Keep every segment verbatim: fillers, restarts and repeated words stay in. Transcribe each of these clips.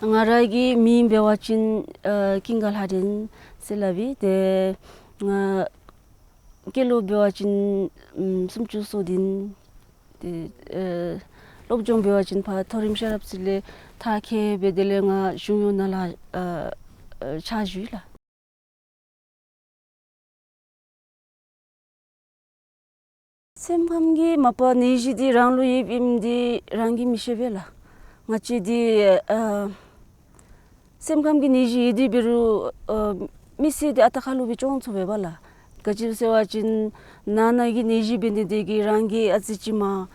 ང་ར་གི་མིང་འབད་བ་ཅིན་ཨ་ཀུན་དགའ་ལྷ་སྒྲོན་ཟེར་སླབ་ཨིན། ཏེ་ང་སྐྱེས་ལོ་འབད་བ་ཅིན་ཨམ་སུམ་ཅུ་སོ་བདུན། ཏེ་ཨ་སློབ་སྦྱོང་འབད་བ་ཅིན་ཕར་མཐོ་རིམ་ཤེས་རབ་རྩེ་ལས་མཐར་འཁྱོལ་སྦེ་དེ་ལས་ང་གཞུང་གཡོག་ནང་ལུ་ཨ་ཨ་ཕྱག་ཞུ་ཡི་ལགས། སེམས་ཁམས་ཀྱི་མ་པ་ནད་གཞི་འདི་རང་ལུ་ཡོདཔ་ཨིནམ་འདི་རང་གིས་མི་ཤེས་པས་ལགས། ང་བཅས་འདི་ཨ་སེམས་ཁམས་ཀྱི་ནད་གཞི་ཡོད་དེ་འབད་རུང་ཨ་མི་ཚེ་འདི་ཨ་རྟག་ཁ་ལུ་སྦེ་སྐྱོང་ཚུགས་པས་ལགས། ག་ཅི་ཟེར་བ་ཅིན་ནང་ན་གི་ནད་གཞི་འབད་ནི་དེ་གིས་རང་གིས་ཨ་ཙི་ཅིག་མར་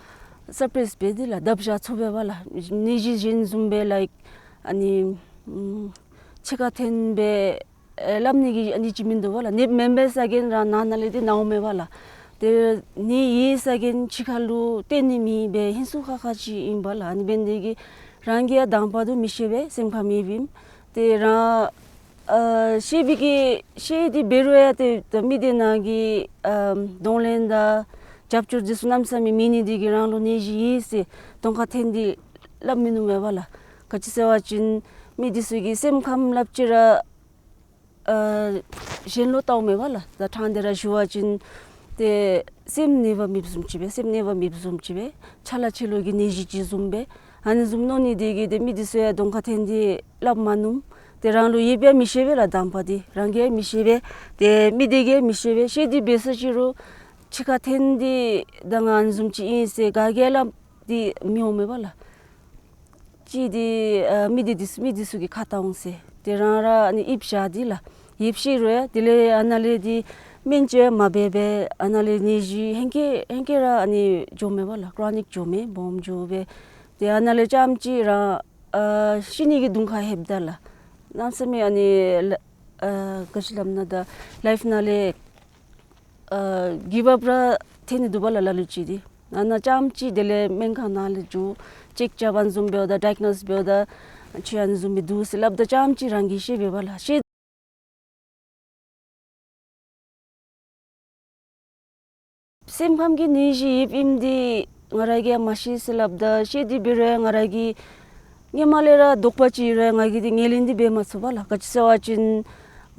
སབ་པྲེསི་འབད་དེ་ལགས་དབ་བཞག་ཚུགས་པས་ལགས། ནད་གཞི་གཞན་བཟུམ་སྦེ་ལའིཀ་ཨ་ནི་ཨམ་ཕྱི་ཁར་འཐོན་སྦེ་ཨེ་སླབ་ནི་གི་ཨ་ནི་ཅིག་མིན་འདུག་པ་ལགས། ནདཔ་མེན་པའི་ས་གོ་ར་ནང་ན་ལས་འདི་ནཝ་མས་པ་ལགས། ཏེ་ནད་ཡོད་ས་གོ་ཕྱི་ཁ་ལུ་སྟོན་ནི་མེད་པའི་ཧིང་སུ་ཁ་ཁ་ཅིག་ཨིན་པ་ལགས། ཨ་ནི་འབད་ནི་དེ་གིས་རང་གིས་ཡང་དང་པ་དུ་མི་ཤེས་པས་སེམས་ཁམས་ཡོདཔ་ཨིནམ། ཏེ་རང་ཨ་ཤེས་པའི་གི་ཤེས་ཏེ་འབད་རུང་ཡང་ཏེ་ད་མི་སྡེ་ནང་གི་ཨ་གདོང་ལེན་དང་རྒྱབ་སྐྱོར་འདི་ཚུ་གནམ་མེད་ས་མེད་མེད་ནི་དེ་གིས་རང་ལུ་ནད་གཞི་ཡོད་ཟེར་གདོང་ཁར་འཐོན་ཏེ་སླབ་མི་ནུག་མས་པ་ལགས། ག་ཅི་ཟེར་བ་ཅིན་མི་འདི་ཚུ་གིས་སེམས་ཁམས་སླབ་ཅི་ར་ཨ་གཞན་ལུ་བལྟཝ་མས་པ་ལགས། ད་དྲང་སྟེ་ར་ཞུ་བ་ཅིན་ཏེ་སེམས་ནད་པ་མེདཔ་བཟུམ་ཅིག་སྦེ་སེམས་ནད་པ་མེདཔ་བཟུམ་ཅིག་སྦེ་ཆ་ལ་ཆ་ལུ་གི་ནད་གཞི་ཅིག་བཟུམ་སྦེ་ཨ་ནི་བཟུམ་མནོ་ནི་དེ་གིས་ཏེ་མི་འདི་ཚུ་ཡང་གདོང་ཁར་འཐོན་ཏེ་སླབ་མ་ནུག། ཏེ་རང་ལུ་ཡོདཔ་ཡང་མི་ཤེས་པས་ལགས། དང་པ་འདི་རང་གིས་ཡང་མི་ཤེས་པས། ཏེ་མི་སྡེ་གིས་ཡང་མི་ཤེས་པས། ཤེས་ཏེ་འབད་ས་ཅི་རུང་ཕྱི་ཁར་འཐོན་ཏེ་ད་ང་ཨ་ནི་བཟུམ་ཅིག་ཨིན་ཟེར་ག་གིས་སླབ་སྟེ་མི་འོང་མས་པ་ལགས། ཅིག་འདི་ཨ་མི་སྡེ་འདི་མི་འདི་ཚུ་གི་ཁ་ལྟ་འོང་ཟེར་ཏེ་རང་ར་ཨ་ནི་ཡིད་བཞག་སྟེ་ལགས། ཡིད་ཆེས་རུང་ཡང་དེ་ལས་ཨ་ནཱ་ལས་འདི་སྨན་བཅོས་མ་འབད་བར་ཨ་ནཱ་ལས་ནད་གཞི་ཧེང་སྐལ་ཧེང་སྐལ་ར་ཨ་ནི་འགྱོཝ་མས་པ་ལགས། ཀྲོ་ནིཀ་འགྱོཝ་མས། སྦོམ་འགྱོ་སྦེ་ཏེ་ཨ་ནཱ་ལས་རྐྱངམ་ཅིག་རང་ཨ་ཤི་ནི་གི་གདོང་ཁར་ལྷོདཔ་ད་ལགས། གནམ་མེད་ས་མེད་ཨ་ནི་ལ་ཨ་ག་ཅི་སླབ་ན་ད་ལའིཕ་ནང་ལས་ཨ་གིབ་ཨཔ་ར་ཐོན་ནི་འདུག་པ་ལགས། ལ་ལུ་ཅིག་འདི་ཨ་ནཱ་རྐྱངམ་ཅིག་དེ་ལས་སྨན་ཁང་ནང་ལས་འགྱོ་ཅེཀ་རྐྱབ་ཨ་ནི་བཟུམ་འབདཝ་ད་ཌའིག་ནོསི་འབདཝ་ད་ཁྱོད་ཨ་ནི་བཟུམ་སྦེ་འདུག་ཟེར་སླབ་ད་རྐྱངམ་ཅིག་རང་གིས་ཤེས་པས་པ་ལགས། ཤེས། སེམས་ཁམས་ཀྱི་ནད་གཞི་ཡོདཔ་ཨིནམ་འདི་ང་ར་གིས་མ་ཤེས་ཟེར་སླབ་ད་ཤེས་ཏེ་འབད་རུང་ང་ར་གིས་སྔོན་མ་ལས་ར་དོགས་པ་ཅིག་ར་ང་གིས་འདི་ངོས་ལེན་འདི་འབད་མ་ཚུགས་པ་ལགས། ག་ཅི་ཟེར་བ་ཅིན་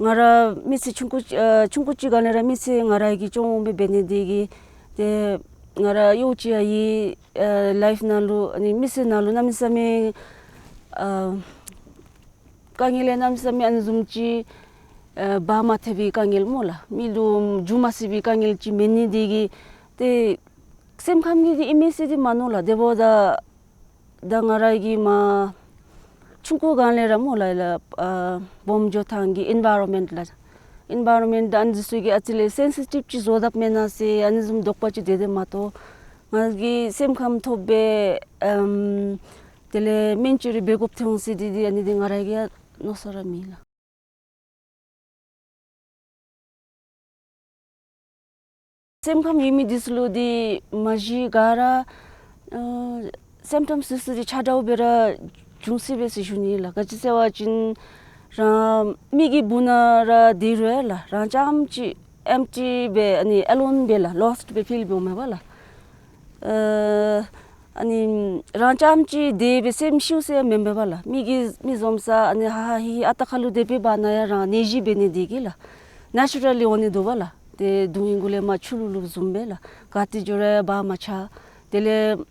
ང་ར་མི་ཚེ་ཆུང་ཀུ་ཨ་ཆུང་ཀུ་ཅིག་སྒང་ལས་ར་མི་ཚེ་ང་ར་གིས་སྐྱོང་འོང་སྦེ་འབད་ནི་དེ་གིས་ཏེ་ང་ར་གཡོག་ཅིག་ཡང་ཡོད། ཨ་ལའིཕ་ནང་ལུ་ཨ་ནི་མི་ཚེ་ནང་ལུ་གནམ་མེད་ས་མེད་ཨ་དཀའ་ངལ་ཡང་གནམ་མེད་ས་མེད་ཨ་ནི་བཟུམ་ཅིག་ཨ་འབག་མ་ཐེག་པའི་དཀའ་ངལ་སྨོ་ལགས། མི་ལུ་འགྱོ་མ་ཤེས་པའི་དཀའ་ངལ་ཅིག་མེད་ནི་དེ་གིས་ཏེ་སེམས་ཁམས་ཀྱི་འདི་ཨིན་མས་ཟེར་འདི་མ་མནོ་ལགས། དེ་འབདཝ་ད་ད་ང་ར་གིས་མར་ཆུང་ཀུ་སྒང་ལས་ར་སྨོ་ལགས་ལགས་ཨ་སྦོམ་འགྱོ་ཐངས་ཀྱི་ཨིན་ཝའི་རོན་མེནཊ་ལགས། ཨིན་ཝའི་རོན་མེནཊ་ད་ཨ་ནི་ཚུ་གིས་ཨ་ཙི་ལས་སེན་སི་ཊིབ་ཅིག་བཟོ་དཔ་མེན་ན་ཟེར་ཨ་ནི་བཟུམ་དོགས་པ་ཅིག་དེ་དེ་མ་གཏོགས་ང་གིས་སེམས་ཁམས་ཐོབ་སྦེ་ཨམ་དེ་ལས་སྨན་བཅོས་རེ་འབད་དགོཔ་ཐོན་འོང་ཟེར་འདི་འདི་ཨ་ནི་འདི་ང་ར་གིས་ཡང་མནོ་ས་ར་མེད་ལགས། སེམས་ཁམས་ཡོད་མི་འདི་ཚུ་ལུ་འདི་མ་གཞི་ག་ར་ཨ་སིམ་ཊམས་འདི་ཚུ་འདི་ཆ་འདྲཝ་སྦེ་ར་འབྱུང་སྲིད་པས་ཟེར་ཞུ་ནི་ལགས། ག་ཅི་ཟེར་བ་ཅིན་རང་མི་གི་སྦུག་ན་ར་སྡོད་རུང་ཡང་ལགས་རང་རྐྱངམ་ཅིག་ཨེམ་ཊི་སྦེ་ཨ་ནི་ཨེ་ལོན་སྦེ་ལགས་ལོསཊ་སྦེ་ཕིལ་འབདཝ་མས་པ་ལགས། ཨ་ཨ་ནི་རང་རྐྱངམ་ཅིག་སྡོད་སྦེ་སེམས་ཤིཝ་ཟེར་མེན་པས་པ་ལགས། མི་གིས་མི་འཛོམས་ས་ཨ་ནི་ཧ་ཧ་ཧི་ཧི་ཨ་རྟག་ཁ་ལུ་སྡོད་པའི་བར་ན་ཡང་རང་ནད་གཞི་འབད་ནི་འདི་གིས་ལགས་ནེ་ཅུ་རལ་ལི་འོང་ནི་འདུག་པ་ལགས། ཏེ་སྡུག་བསྔལ་གུ་ལས་མར་ཆུ་ལུ་ལུ་བཟུམ་སྦེ་ལགས། ག་ཏེ་འགྱོ་རུང་ཡང་བག་མ་ཆགས། དེ་ལས་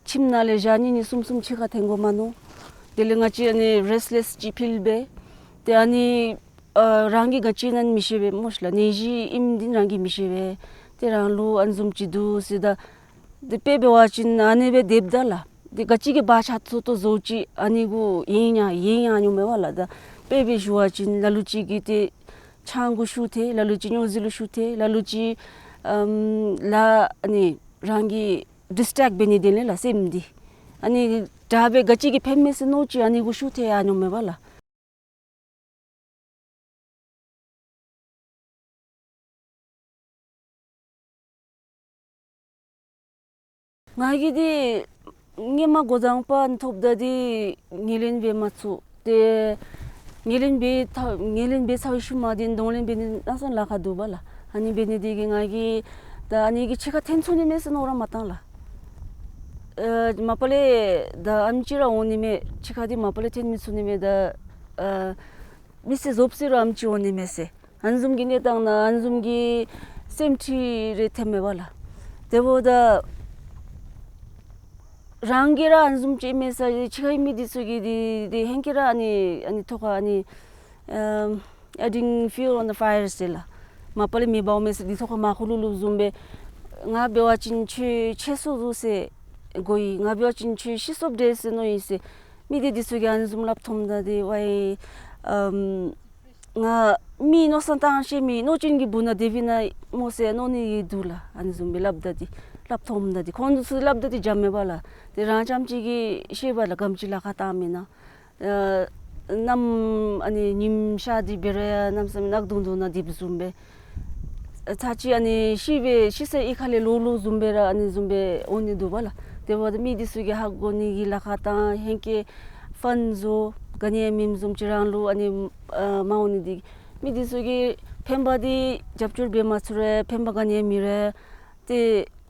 ཁྱིམ་ནང་ལས་ཞག་གཉིས་གཉིས་གསུམ་གསུམ་ཕྱི་ཁར་འཐོན་དགོ་མ་མནོ། དེ་ལས་ང་བཅས་ཨ་ནི་རེསཊ་ལེསི་ཅིག་ཕིལ་སྦེ། ཏེ་ཨ་ནི་ཨ་རང་གིས་ག་ཅི་ཨིན་ན་མི་ཤེས་པས་སྨོ་ཤི་ལགས། ནད་གཞི་ཨིནམ་འདི་རང་གིས་མི་ཤེས་པས། ཏེ་རང་ལུ་ཨ་ནི་བཟུམ་ཅིག་འདུག་ཟེར་ད་དེ་དཔེ་འབད་བ་ཅིན་ཨ་ནི་སྦེ་སྡོདཔ་ད་ལགས་ཏེ་ག་ཅི་གིས་བག་ཆགས་ཚུགས་དོ་བཟོ་ཅིག་ཨ་ནི་གུ་ཡེངས་ཡང་ཡེངས་ཡང་འོང་མས་པ་ལགས། ད་དཔེ་སྦེ་ཞུ་བ་ཅིན་ལ་ལུ་ཅིག་གིས་ཏེ་ཆང་གུ་ཤུགས་ཐལ། ལ་ལུ་ཅིག་སྨྱོ་རྫས་ལུ་ཤུགས་ཐལ། ལ་ལུ་ཅིག་ཨམ་ལ་ཨ་ནི་རང་གི་ཌིས་ཊེཀཊ་འབད་ནི་དེ་ལས་ལགས་སེམས་འདི་ཨ་ནི་དྲག་སྦེ་ག་ཅི་གིས་ཕནམ་མས་ཟེར་མནོ་ཅིག་ཨ་ནི་གུ་ཤུགས་ཐལ་ཡར་འོང་མས་པ་ལགས། ང་གིས་འདི་སྔོན་མ་འགོ་དང་པ་ཐོབ་ད་འདི་ངོས་ལེན་འབད་མ་ཚུགས། ཏེ་ངོས་ལེན་འབད་ད་ངོས་ལེན་འབད་ཚར་བའི་ཤུལ་མ་འདི་གདོང་ལེན་འབད་ནི་ནང་སོང་ལཱ་ཁག་འདུག་པ་ལགས། ཨ་ནི་འབད་ནི་འདི་གིས་ང་གིས་ད་ཨ་ནི་གི་ཕྱི་ཁར་འཐོན་ཚུགས་ནི་མས་ཟེར་མནོ་ར་མ་བཏང་ལགས། ཨ་མ་པ་ལས་ད་ཨམ་ཅིག་ར་འོང་ནི་མས། ཕྱི་ཁ་འདི་མ་པ་ལས་འཐོན་མི་ཚུགས་ནི་མས། ད་ཨ་མི་སེར་རྫོབ་སྟེ་ར་ཨམ་ཅིག་འོང་ནི་མས་ཟེར། ཨ་ནི་བཟུམ་གྱི་གནས་སྟངས་ནང་ཨ་ནི་བཟུམ་གྱི་སེམས་ཁྲལ་རེ་ཐོནམ་མས་པ་ལགས། དེ་འབདཝ་ད་རང་གིས་ར་ཨ་ནི་བཟུམ་ཅིག་མེད་ས་ཅིག་ཁར་མི་འདི་ཚུ་གིས་འདི་འདི་ཧེང་སྐལ་ར་ཨ་ནི་ཨ་ནི་ཐོག་ཁར་ཨ་ནི་ཨམ་adding fuel on the fire ཟེར་ལགས། མ་པ་ལས་མེ་འབརཝ་མས་ཟེར་འདི་ཐོག་ཁར་མར་ཁུ་ལུ་ལུ་བཟུམ་སྦེ་ང་འབད་བ་ཅིན་ཁྱོད་ཆད་སོང་ཟེར་གོ་ཡི། ང་འབད་བ་ཅིན་ཁྱོད་ཤི་སོཔ་འདྲས་ཟེར་མནོ་ཡི་ཟེར། མི་སྡེ་འདི་ཚུ་གིས་ཨ་ནི་བཟུམ་སླབ་ཐོནམ་ད་འདི་ཝའི་ཨམ་ང་མི་མནོ་བསམ་བཏང་ཤེས་མི་མནོ་ཅན་གྱི་སྦུག་ན་སྡོདཔ་ཨིན་ན་སྨོ་ཟེར་མནོ་ནི་འདུག་ལགས། ཨ་ནི་བཟུམ་སྦེ་སླབ་ད་འདི་སླབ་ཐོནམ་ད་འདི་ཁོང་འདི་ཚུ་སླབ་ད་འདི་འཇམ་མས་པ་ལགས། ཏེ་རང་རྐྱངམ་ཅིག་གིས་ཤེས་པ་ལགས། ག་དེམ་ཅིག་ལཱ་ཁག་བཏངམ་ཨིན་ན། ཨ་གནམ་ཨ་ནི་ཉིམ་ཤར་ཏེ་འབད་རུང་ཡང་གནམ་མེད་ས་མེད་ནག་དུང་དུང་ནང་སྡོདཔ་བཟུམ་སྦེ། ཨ་ཚར་ཅིག་ཨ་ནི་ཤི་སྦེ་ཤི་ས་གཡུས་ཁ་ལས་ལོག་ལོགཔ་བཟུམ་སྦེ་ར་ཨ་ནི་བཟུམ་སྦེ་འོང་ནི་འདུག་པ་ལགས། དེ་འབདཝ་ད་མི་འདི་ཚུ་གིས་ཧ་གོ་ནི་གི་ལཱ་ཁག་བཏང་ཧེང་སྐལ་ཕཱན་བཟོ་ག་ནི་ཡང་མེནམ་བཟུམ་ཅིག་རང་ལུ་ཨ་ནི་ཨ་མ་འོང་ནི་འདི་མི་འདི་ཚུ་གིས་ཕན་པ་འདི་རྒྱབ་སྐྱོར་འབད་མ་ཚུགས་རུང་ཕན་པ་ག་ནི་ཡང་མེད་རུང་ཏེ་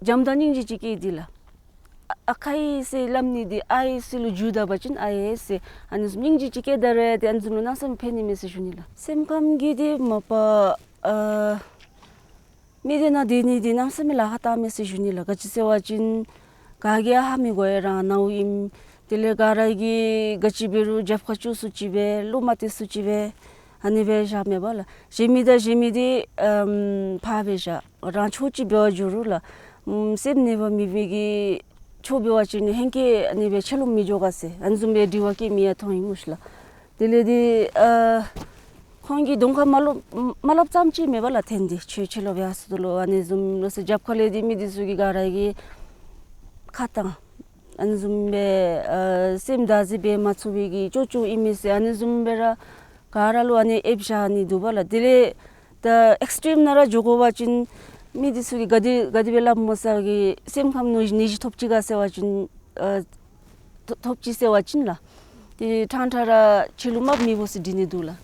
འཇམ་དང་སྙིང་རྗེ་ཅིག་སྐྱེ་འདི་ལགས། ཨ་ཨ་ཁའི་ཟེར་སླབ་ནི་འདི་ཨའི་ཟེར་ལུ་འགྱུར་ད་པ་ཅིན་ཨའི་ཟེར་ཨ་ནི་བཟུམ་སྙིང་རྗེ་ཅིག་སྐྱེ་ད་རུང་ཏེ་ཨ་ནི་བཟུམ་ལུ་གནམ་མེད་ས་མེད་ཕན་ནི་མས་ཟེར་ཞུ་ནི་ལགས། སེམས་ཁམས་ཀྱི་འདི་མ་པ་ཨ་མི་སྡེ་ནང་སྡོད་ནི་འདི་གནམ་མེད་ས་མེད་ལཱ་ཁག་བཏངམ་མས་ཟེར་ཞུ་ནི་ལགས། ག་ཅི་ཟེར་བ་ཅིན་ག་གིས་ཧ་མི་གོ་ཡ་རང་ནཝ་ཨིནམ། དེ་ལས་ག་ར་གིས་ག་ཅི་འབད་རུང་རྒྱབ་ཁར་བཙུགས་སུ་ཅིག་སྦེ་བློ་མ་གཏད་སུ་ཅིག་སྦེ་ཨ་ནི་སྦེ་བཞགཔ་མས་པ་ལགས། གཞན་མི་དང་གཞན་མི་འདི་ཨམ་ཕར་སྦེ་བཞག། རང་ཕྱོགས་གཅིག་འབད་བར་འགྱུར་རུང་ལགས། ཨམ་སེམས་ནད་པ་མེད་མི་གི་ཕྱོགས་འབད་བ་ཅིན་ཧེང་སྐལ་ཨ་ནི་སྦེ་ཕྱི་ལོག་མི་འགྱོ་ག་ཟེར་ཨ་ནི་བཟུམ་སྦེ་དྲི་བ་བཀོད་མི་ཡང་མཐོང་ཡི་སྨོ་ཤིག་ལགས། དེ་ལས་འདི་ཨ་ཁོང་གིས་གདོང་ཁར་མ་སླབ་མ་སླབ་ཙམ་ཅིག་མེན་པ་ལགས། ཐོན་ཏེ་ཁྱོད་ཕྱི་ལོག་ཡར་སོང་ལོ་ཨ་ནི་བཟུམ་ལོ་ཟེར་རྒྱབ་ཁ་ལས་འདི་མི་འདི་ཚུ་གིས་ག་ར་གིས་ཁ་བཏང་། ཨ་ནི་བཟུམ་སྦེ་ཨ་སེམས་བདག་འཛིན་འབད་མ་ཚུགས་པའི་གི་ཅོག་ཅོག་ཨིན་མས་ཟེར་ཨ་ནི་བཟུམ་སྦེ་ར་ག་ར་ལུ་ཨ་ནི་ཨེབ་བཞག་ནི་འདུག་པ་ལགས། དེ་ལས་ད་ཨེགསི་ཊིམ་ནང་ར་འགྱོ་དགོ་པ་ཅིན་མི་འདི་ཚུ་གིས་ག་དེ་ག་དེ་སྦེ་སླབ་སྨོ་ཟེར་གི་སེམས་ཁམས་ནད་གཞི་ནད་གཞི་ཐོབ་ཅི་ག་ཟེར་བ་ཅིན་ཨ་ཐོབ་ཐོབ་ཅི་ཟེར་བ་ཅིན་ལགས། ཏེ་ཕྲང་ཕྲང་ར་ཁྱོད་ལུ་རྨགཔ་མེད་བོ་ཟེར་འདྲི་ནི་འདུག་ལགས།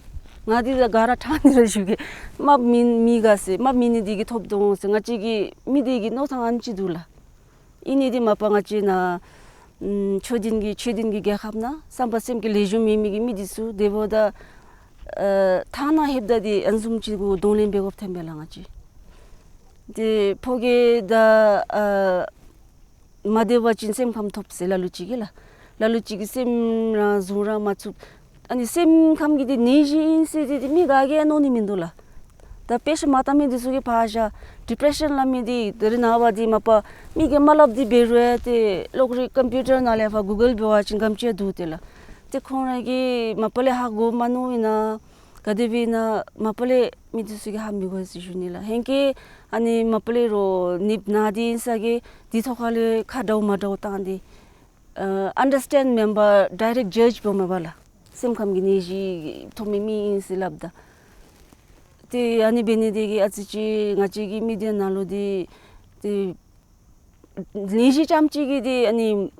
ང་འདི་ལགས་ག་ར་ཕྲང་ནི་ར་ཞུ་གེ། རྨགཔ་མེད་མེད་ག་ཟེར་རྨགཔ་མེད་ནི་འདི་གིས་ཐོབ་དོ་འོང་ཟེར་ང་བཅས་ཀྱི་མི་འདི་གི་མནོ་ཐངས་ཨ་ནི་ཅིག་འདུག་ལགས། ཨིན་ནི་འདི་མ་པ་ང་བཅས་ནཱ་ཨམ་ཆོས་ལྡན་གྱི་ཆོས་ལྡན་གྱི་རྒྱལ་ཁབ་ནང་བསམ་པ་སེམས་ཀྱི་ལེགས་ཤོམ་མེད་མི་གི་མི་འདི་ཚུ་དེ་འབདཝ་ད་ཨ་ཐ་ན་ལྷོདཔ་ད་འདི་ཨ་ནི་བཟུམ་ཅིག་གུ་གདོང་ལེན་འབད་དགོཔ་ཐོནམ་མས་ལགས་ང་བཅས། ཏེ་ཕོ་སྐྱེས་དང་ཨ་མ་བདེ་བ་ཅིན་སེམས་ཁམས་ཐོབ་ཟེར་ལ་ལུ་ཅིག་གིས་ལགས། ལ་ལུ་ཅིག་གིས་སེམས་རང་བཟུང་ར་མ་ཚུགས། ཨ་ནི་སེམས་ཁམས་ཀྱི་འདི་ནད་གཞི་ཨིན་ཟེར་འདི་འདི་མི་ག་གིས་ཡང་མནོ་ནི་མིན་འདུག་ལགས། ད་དཔེ་ཆ་མ་བལྟ་མི་འདི་ཚུ་གིས་ཕར་བཞག། ཌི་པི་རེ་ཤཱན་སླབ་མི་འདི་ད་རེས་ནངས་པ་འདི་མ་པ་མི་གིས་མ་སླབ་འདི་འབད་རུང་ཡང་ཏེ་གློག་རིག་ཀམ་པིའུ་ཊར་ནང་ལས་ཕར་གུ་གཱལ་འབད་བ་ཅིན་ག་དེམ་ཅིག་འདུག་ཏེ་ལགས། ཏེ་ཁོང་ར་གིས་མ་པ་ལས་ཧ་གོ་མ་མནོ་ཨིན་ན་ག་དེ་སྦེ་ཨིན་ན་མ་པ་ལས་མི་འདི་ཚུ་གིས་ཧ་མི་གོ་ཟེར་ཞུ་ནི་ལགས། ཧེང་སྐལ་ཨ་ནི་མ་པ་ལས་རོགས་ནདཔ་ན་འདི་ཨིན་ས་གི་འདི་ཐོག་ཁ་ལས་ཁ་འདྲཝ་མ་འདྲཝ་བཏང་སྟེ་ཨ་ཨན་ཌར་སི་ཊེནཌ་མེན་པར་ཌའི་རེཀཊ་ཇཱཇ་འབདཝ་མས་པ་ལགས། སེམས་ཁམས་ཀྱི་ནད་གཞི་ཐོབ་མི་མི་ཨིན་ཟེར་སླབ་ད། ཏེ་ཨ་ནི་འབད་ནི་འདི་གིས་ཨ་ཙི་ཅིག་ང་བཅས་ཀྱི་མི་སྡེ་ནང་ལུ་འདི་ཏེ་ནད་གཞི་རྐྱངམ་ཅིག་གིས་འདི་ཨ་ནི་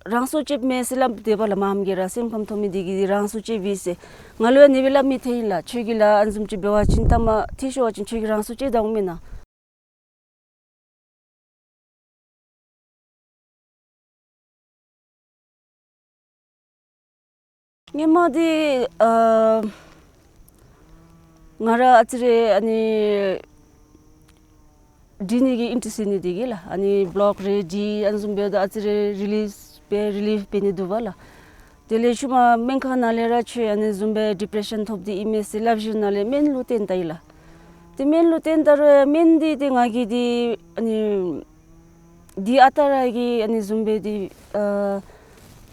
རང་སྲོག་བཅདཔ་མས་ཟེར་སླབ་དེས་པ་ལགས། མངམ་གིས་ར་སེམས་ཁམས་ཐོབ་མི་འདི་གིས་འདི་རང་སྲོག་བཅད་པས་ཟེར། ང་ལུ་ཡང་ཨ་ནི་སྦེ་སླབ་མི་ཐོན་ཡི་ལགས། ཁྱོད་ཀྱིས་ལགས་ཨ་ནི་བཟུམ་ཅིག་འབད་བ་ཅིན་མཐའ་མ་འཐུས་ཤོར་བ་ཅིན་ཁྱོད་ཀྱིས་རང་སྲོག་བཅད་ད་འོང་མེན་ན། སྔོན་མ་འདི་ཨ་ང་ར་ཨ་ཙི་རེ་ཨ་ནི་འབྲི་ནི་གི་ཨིན་ཊེ་རེསཊ་ཡོད་ནི་འདི་གིས་ལགས། ཨ་ནི་བི་ལོག་རེ་འབྲི་ཨ་ནི་བཟུམ་འབདཝ་ད་ཨ་ཙི་རེ་རི་ལིབ་འབད་རི་ལིབ་འབད་ནི་འདུག་པ་ལགས། དེ་ལས་ཤུལ་མ་སྨན་ཁང་ནང་ལས་ར་ཁྱོད་ཨ་ནི་བཟུམ་སྦེ་ཌི་པི་རེ་ཤཱན་ཐོབ་སྟེ་ཨིན་མས་ཟེར་སླབ་ཞིནམ་ལས་སྨན་ལུ་བསྟེན་ད་ཡི་ལགས། ཏེ་སྨན་ལུ་བསྟེན་ད་རུང་སྨན་འདི་ཏེ་ང་གིས་འདི་ཨ་ནི་འདི་ཨ་རྟག་ར་གིས་ཨ་ནི་བཟུམ་སྦེ་འདི་ཨ་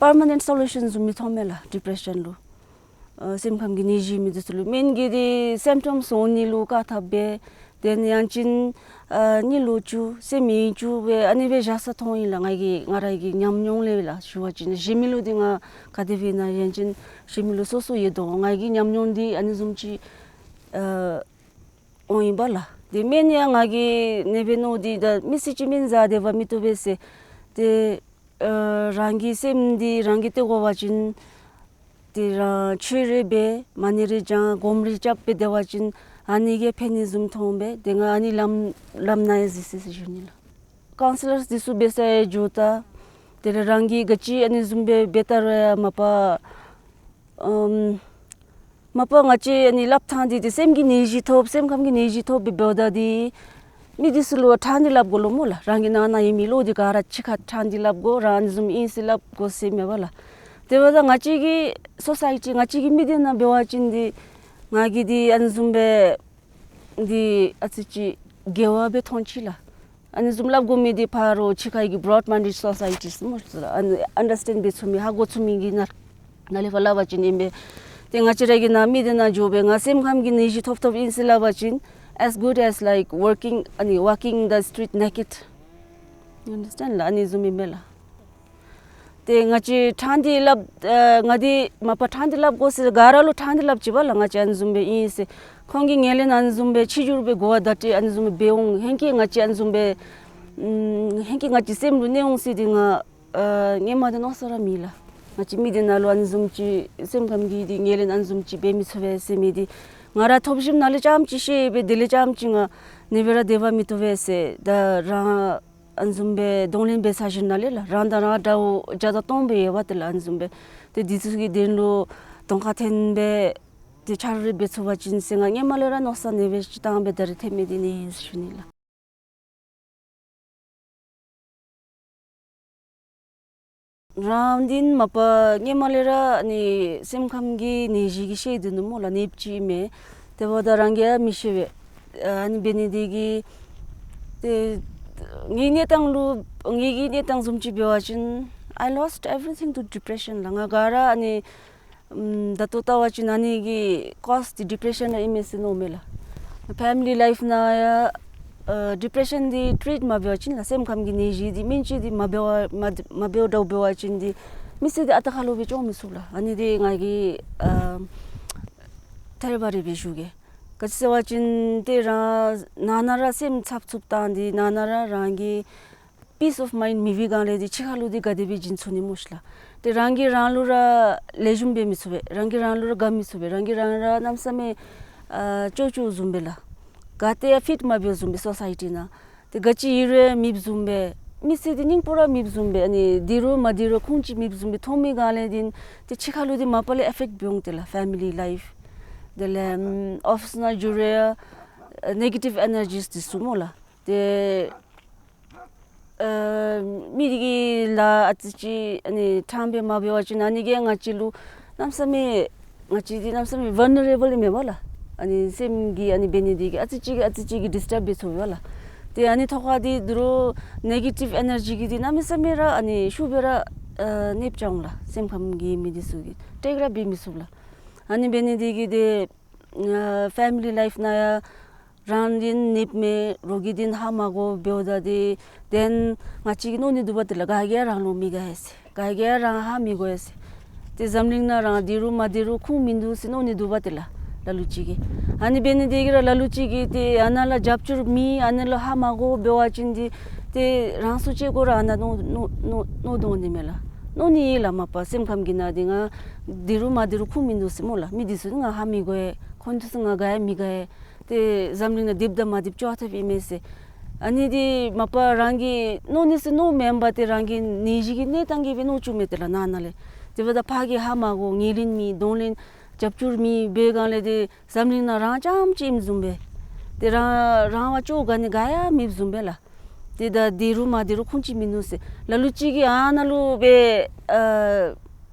པར་མ་ནེནཊ་སོ་ལུ་ཤཱན་བཟུམ་མི་ཐོབ་མས་ལགས་ཌི་པི་རེ་ཤཱན་ལུ། ཨ་སེམས་ཁམས་ཀྱི་ནད་གཞི་མི་འདི་ཚུ་ལུ་སྨན་གྱིས་འདི་སིམ་ཊམས་འོང་ནི་ལུ་བཀག་ཐབས་འབད། དེ་ལས་ཡང་ཅིན་ཨ་གཉིད་ལོག་བཅུག་སེམས་ཡེངས་བཅུག་སྦེ་ཨ་ནི་སྦེ་བཞག་ས་མཐོང་ཡི་ལགས། ང་གིས་ང་ར་གི་ཉམས་མྱོང་ལས་ལགས་ཞུ་བ་ཅིན་གཞན་མི་ལུ་འདི་ང་ག་དེ་སྦེ་ཨིན་ན་ཡང་ཅིན་གཞན་མི་ལུ་སོ་སོ་ཡོད་དོ། ང་གི་ཉམས་མྱོང་འདི་ཨ་ནི་བཟུམ་ཅིག་ཨ་འོང་ཡི་པ་ལགས། ཏེ་སྨན་ཡང་ང་གིས་ཨ་ནི་སྦེ་མནོ་སྟེ་ད་མི་སེར་ཅིག་སྨན་ཟ་སྟེ་འབད་མི་བཏུབ་པས་ཟེར། ཏེ་ཨ་རང་གི་སེམས་འདི་རང་གིས་བཏུལ་དགོ་པ་ཅིན་ཏེ་རང་ཆོས་རེ་འབད་མ་ཎི་རེ་བགྱང་སྒོམ་རེ་རྐྱབ་སྦེ་སྡོད་པ་ཅིན་ཨ་ནི་གིས་ཕན་ནི་བཟུམ་མཐོང་པས། ཏེ་ང་ཨ་ནི་ལམ་ལམ་ནང་ཡང་གཟིགས་ཟེར་ཞུ་ནི་ལགས། ཀའུན་སི་ལར་འདི་ཚུ་འབད་སར་འགྱོཝ་ད་ དེ་ལས་རང་གིས་ག་ཅི་ཨ་ནི་བཟུམ་སྦེ་འབད་ད་རུང་ཡང་མ་པ་ཨམ་མ་པ་ང་བཅས་ཨ་ནི་སླབ་ཐངས་འདི་ཏེ་སེམས་ཀྱི་ནད་གཞི་ཐོབ་སེམས་ཁམས་ཀྱི་ནད་གཞི་ཐོབ་སྦེ་འབདཝ་ད་འདི་མི་འདི་ཚུ་ལུ་ཕྲང་སྟེ་སླབ་དགོ་ལོ་སྨོ་ལགས། རང་གི་ནང་ན་ཡོད་མི་བློ་འདི་ག་ར་ཕྱི་ཁར་ཕྲང་སྟེ་སླབ་དགོ། རང་ཨ་ནི་བཟུམ་ཨིན་ཟེར་སླབ་དགོ་ཟེར་མེད་པ་ལགས། དེ་འབདཝ་ད་ང་བཅས་ཀྱི་སོ་སའི་ཊི་ང་བཅས་ཀྱི་མི་སྡེ་ནང་འབད་བ་ཅིན་འདི་ང་གིས་འདི་ཨ་ནི་བཟུམ་སྦེ་འདི་ཨ་ཙི་ཅིག་དགེ་བ་སྦེ་མཐོང་ཅི་ལགས། ཨ་ནི་བཟུམ་སླབ་དགོ་མི་འདི་ཕར་ཕྱི་ཁ་གི་བྲོཌ་མའིནཌེཌ་སོ་སའི་ཊི་ཟེར་སྨོ་ལགས། ཨ་ནི་ཨན་ཌར་སི་ཊེནཌ་འབད་ཚུགས་མི་ཧ་གོ་ཚུགས་མི་གི་ནང་ན་ལས་ཕར་སླབ་པ་ཅིན་ཨིན་པས། ཏེ་ང་བཅས་ར་གི་ནང་མི་སྡེ་ནང་འགྱོ་སྦེ་ང་སེམས་ཁམས་ཀྱི་ནད་གཞི་ཐོབ་ཐོབ་ཨིན་ཟེར་སླབ་པ་ཅིན་as good as like working ཨ་ནི་walking the street naked. You understand ལགས། ཨ་ནི་བཟུམ་ཨིན་པས་ལགས། ཏེ་ང་བཅས་ཕྲང་སྟེ་སླབ་ཨ་ང་འདི་མ་པ་ཕྲང་སྟེ་སླབ་དགོ་ཟེར་ག་ར་ལུ་ཕྲང་སྟེ་སླབ་ཅི་པ་ལགས། ང་བཅས་ཨ་ནི་བཟུམ་སྦེ་ཨིན་ཟེར། ཁོང་གིས་ངོས་ལེན་ཨ་ནི་བཟུམ་སྦེ་ཕྱི་འགྱུར་སྦེ་གོ་བ་བརྡ་སྤྲོད་ཨ་ནི་བཟུམ་སྦེ་འབད་འོང་། ཧེང་སྐལ་ང་བཅས་ཨ་ནི་བཟུམ་སྦེ་ཨམ་ཧེང་སྐལ་ང་བཅས་སེམས་ལུ་གནོད་འོང་ཟེར་འདི་ང་ཨ་སྔོན་མ་འདི་མནོ་བསམ་ར་མེད་ལགས། ང་བཅས་མི་སྡེ་ནང་ལུ་ཨ་ནི་བཟུམ་ཅིག་སེམས་ཁམས་ཀྱི་འདི་ངོས་ལེན་ཨ་ནི་བཟུམ་ཅིག་འབད་མི་ཚུགས་པས་ཟེར་མི་འདི་ང་ར་ཐོབ་ཞིནམ་ལས་རྐྱངམ་ཅིག་ཤེས་སྦེ་དེ་ལས་རྐྱངམ་ཅིག་ང་ནེ་སྦེ་ར་སྡོད་པ་མི་བཏུབ་པས་ཟེར། ད་རང་ཨ་ནི་བཟུམ་སྦེ་གདོང་ལེན་འབད་ཚར་ཞིནམ་ལས་ལགས། རང་དང་རང་དགྲ་བོ་བརྒྱ་དང་སྟོང་སྦེ་ཡོད་པ་དེ་ལགས། ཨ་ནི་བཟུམ་སྦེ་ཏེ་འདི་ཚུ་གི་དོན་ལུ་གདོང་ཁར་འཐོན་སྦེ་ཏེ་ཆ་རོགས་རེ་འབད་ཚུགས་པ་ཅིན་ཟེར་ང་སྔོན་མ་ལས་ར་མནོ་བསམ་ཨ་ནི་སྦེ་ཅིག་བཏང་སྦེ་ད་རེས་ཐོན་མི་འདི་ཨ་ནི་ཨིན་ཟེར་ཞུ་ནི་ལགས། རང་འདི་མ་པ་སྔོན་མ་ལས་ར་ཨ་ནི་སེམས་ཁམས་ཀྱི་ནད་གཞི་གིས་བཤལ་ཏེ་ནུག་སྨོ་ལགས། ནདཔ་ཅིག་ཨིན་མས། དེ་འབདཝ་ད་རང་གིས་ཡང་མི་ཤེས་པས། ཨ་ནི་འབད་ནི་འདི་གིས་ཏེ་ངེའི་གནས་སྟངས་ལུ་ངེའི་གི་གནས་སྟངས་བཟུམ་ཅིག་འབད་བ་ཅིན་I lost everything to depression ལགས། ང་ག་ར་ཨ་ནི་ཨམ་ད་ལྟོ་བལྟ་བ་ཅིན་ཨ་ནི་གི་ཀོཛ་འདི་ཌི་པི་རེ་ཤཱན་ཨིན་མས་ཟེར་མནོཝ་མས་ལགས། ཕེ་མི་ལི་ལའིཕ་ནང་ཡང་ཨ་ཌི་པི་རེ་ཤཱན་འདི་ཊིཊ་མ་འབད་བ་ཅིན་ལགས། སེམས་ཁམས་ཀྱི་ནད་གཞི་འདི་སྨན་བཅོས་འདི་མ་འབད་བ་མ་མ་འབདཝ་འདྲཝ་འབད་བ་ཅིན་འདི་མི་ཚེ་འདི་ཨ་རྟག་ཁ་ལུ་སྦེ་སྐྱོང་མི་ཚུགས་ལགས། ཨ་ནི་འདི་ང་གིས་ཨ་ཐད་རི་བ་རི་སྦེ་ཞུ་གེ། ག་ཅི་ཟེར་བ་ཅིན་ཏེ་རང་ནང་ན་ར་སེམས་འཚབ་འཚུབ་བཏང་སྟེ་ནང་ན་ར་རང་གི་པིསི་ཨོཕ་མའིནཌ་མེད་པའི་སྒང་ལས་འདི་ཕྱི་ཁ་ལུ་འདི་ག་དེ་སྦེ་བྱིན་ཚུགས་ནི་སྨོ་ཤིག་ལགས། ཏེ་རང་གིས་རང་ལུ་ར་ལེགས་ཤོམ་འབད་མི་ཚུགས་པས། རང་གིས་རང་ལུ་ར་དགའ་མི་ཚུགས་པས། རང་གིས་རང་ར་གནམ་མེད་ས་མེད་ཨ་སྐྱོ་སྐྱོཝ་བཟུམ་སྦེ་ལགས། ག་ཏེ་ཡང་ཕིཊ་མ་འབདཝ་བཟུམ་སྦེ་སོ་སའི་ཊི་ནང་། ཏེ་ག་ཅི་ཡོད་རུང་མེདཔ་བཟུམ་སྦེ་མི་ཚེ་འདི་སྙིང་པོ་ར་མེདཔ་བཟུམ་སྦེ། ཨ་ནི་སྡོད་རུང་མ་སྡོད་རུང་ཁུངས་ཅིག་མེདཔ་བཟུམ་སྦེ་མཐོང་མི་སྒང་ལས་འདི་ཏེ་ཕྱི་ཁ་ལུ་འདི་མ་པ་ལས་ཨེ་ཕེཀཊ་འབད་འོང་། དེ་ལགས་ཕེ་མི་ལི་ལའིཕ་དེ་ལས་ཨམ་ཨོ་ཕིསི་ནང་འགྱོ་རུང་ཡང་ཨ་ནེ་གེ་ཊིབ་ཨེ་ནར་ཇིས་འདི་ཚུ་སྨོ་ལགས། ཏེ་ཨ་མི་འདི་གིས་ལཱ་ཨ་ཙི་ཅིག་ཨ་ནི་དྲང་སྦེ་མ་འབད་བ་ཅིན་ཨ་ནི་གིས་ང་བཅས་ལུ་གནམ་མེད་ས་མེད་ང་བཅས་འདི་གནམ་མེད་ས་མེད་ཝལ་ནེ་རེ་བཱལ་ཨིན་མས་པ་ལགས། ཨ་ནི་སེམས་ཀྱི་ཨ་ནི་འབད་ནི་འདི་གིས་ཨ་ཙི་ཅིག་གིས་ཨ་ཙི་ཅིག་གིས་ཌིསི་ཊརབ་འབད་ཚུགས་པས་ལགས། ཏེ་ཨ་ནི་ཐོག་ཁར་འདི་དོ་རུང་ནེ་གེ་ཊིབ་ཨེ་ནར་ཇི་གིས་འདི་གནམ་མེད་ས་མེད་ར་ཨ་ནི་ཤུགས་སྦེ་ར་ཨ་གནོདཔ་རྐྱབ་འོང་ལགས། སེམས་ཁམས་ཀྱི་མི་འདི་ཚུ་གིས་ཊེཀ་ར་འབད་མི་ཚུགས་ལགས། ཨ་ནི་འབད་ནི་འདི་གིས་ཏེ་ཨ་ཕེ་མི་ལི་ལའིཕ་ནང་ཡང་རང་འདི་ནདཔ་མས། རོགས་ཀྱིས་འདི་ཧ་མ་གོ་འབདཝ་ད་འདི་ཏེ་ང་བཅས་ཀྱིས་མནོ་ནི་འདུག་པ། དེ་ལགས་ག་གིས་ཡང་རང་ལུ་མི་དགའ་ཡི་ཟེར། ག་གིས་ཡང་རང་ཧ་མི་གོ་ཡི་ཟེར། ཏེ་འཛམ་གླིང་ནང་རང་སྡོད་རུང་མ་སྡོད་རུང་ཁུངས་མིན་འདུག་ཟེར་མནོ་ནི་འདུག་པ། དེ་ལགས་ལ་ལུ་ཅིག་གིས། ཨ་ནི་འབད་ནི་འདི་གིས་ར་ལ་ལུ་ཅིག་གིས་ཏེ་ཨ་ནཱ་ལུ་རྒྱབ་སྐྱོར་མེད། ཨ་ནཱ་ལུ་ཧ་མ་གོ་འབད་བ་ཅིན་འདི་ཏེ་རང་སྲོག་བཅད་དགོ་ར་ཨ་ནཱ་མནོ་མནོ་མནོ་མནོ་དོ་འོང་ནི་མས་ལགས། མནོ་ནི་ཨིན་ལགས། མ་པ་སེམས་ཁམས་ཀྱི་ནང་འདི་ང་སྡོད་རུང་མ་སྡོད་རུང་ཁུངས་མིན་འདུག་ཟེར་སྨོ་ལགས། མི་འདི་ཚུ་ང་ཧ་མི་གོ་ཡི། ཁོང་འདི་ཚུ་ང་དགའ་ཡང་མི་དགའ་ཡི། ཏེ་འཛམ་གླིང་ནང་སྡོདཔ་དང་མ་སྡོདཔ་ཅོག་འཐདཔ་ཨིན་མས་ཟེར། ཨ་ནི་འདི་མ་པ་རང་གིས་མནོ་ནི་ཟེར་མནོ་མེན་པར་ཏེ་རང་གི་ནད་གཞི་གི་གནས་སྟངས་ཀྱིས་སྦེ་མནོ་བཅུག་མས། དེ་ལགས་ནང་ན་ལས། དེ་འབདཝ་ད་ཕར་གིས་ཧ་མ་གོ། ངོས་ལེན་མེད། གདོང་ལེན་རྒྱབ་སྐྱོར་མེད་པའི་སྒང་ལས་ཏེ་འཛམ་གླིང་ནང་རང་རྐྱངམ་ཅིག་ཨིནམ་བཟུམ་སྦེ། ཏེ་རང་རང་བ་ཅོག་དགའ་ནི་ག་ཡང་མེདཔ་བཟུམ་སྦེ་ལགས། ཏེ་ད་སྡོད་རུང་མ་སྡོད་རུང་ཁུངས་ཅིག་མིན་འདུག་ཟེར། ལ་ལུ་ཅིག་གིས་ཨ་ནཱ་ལུ་སྦེ་ཨ་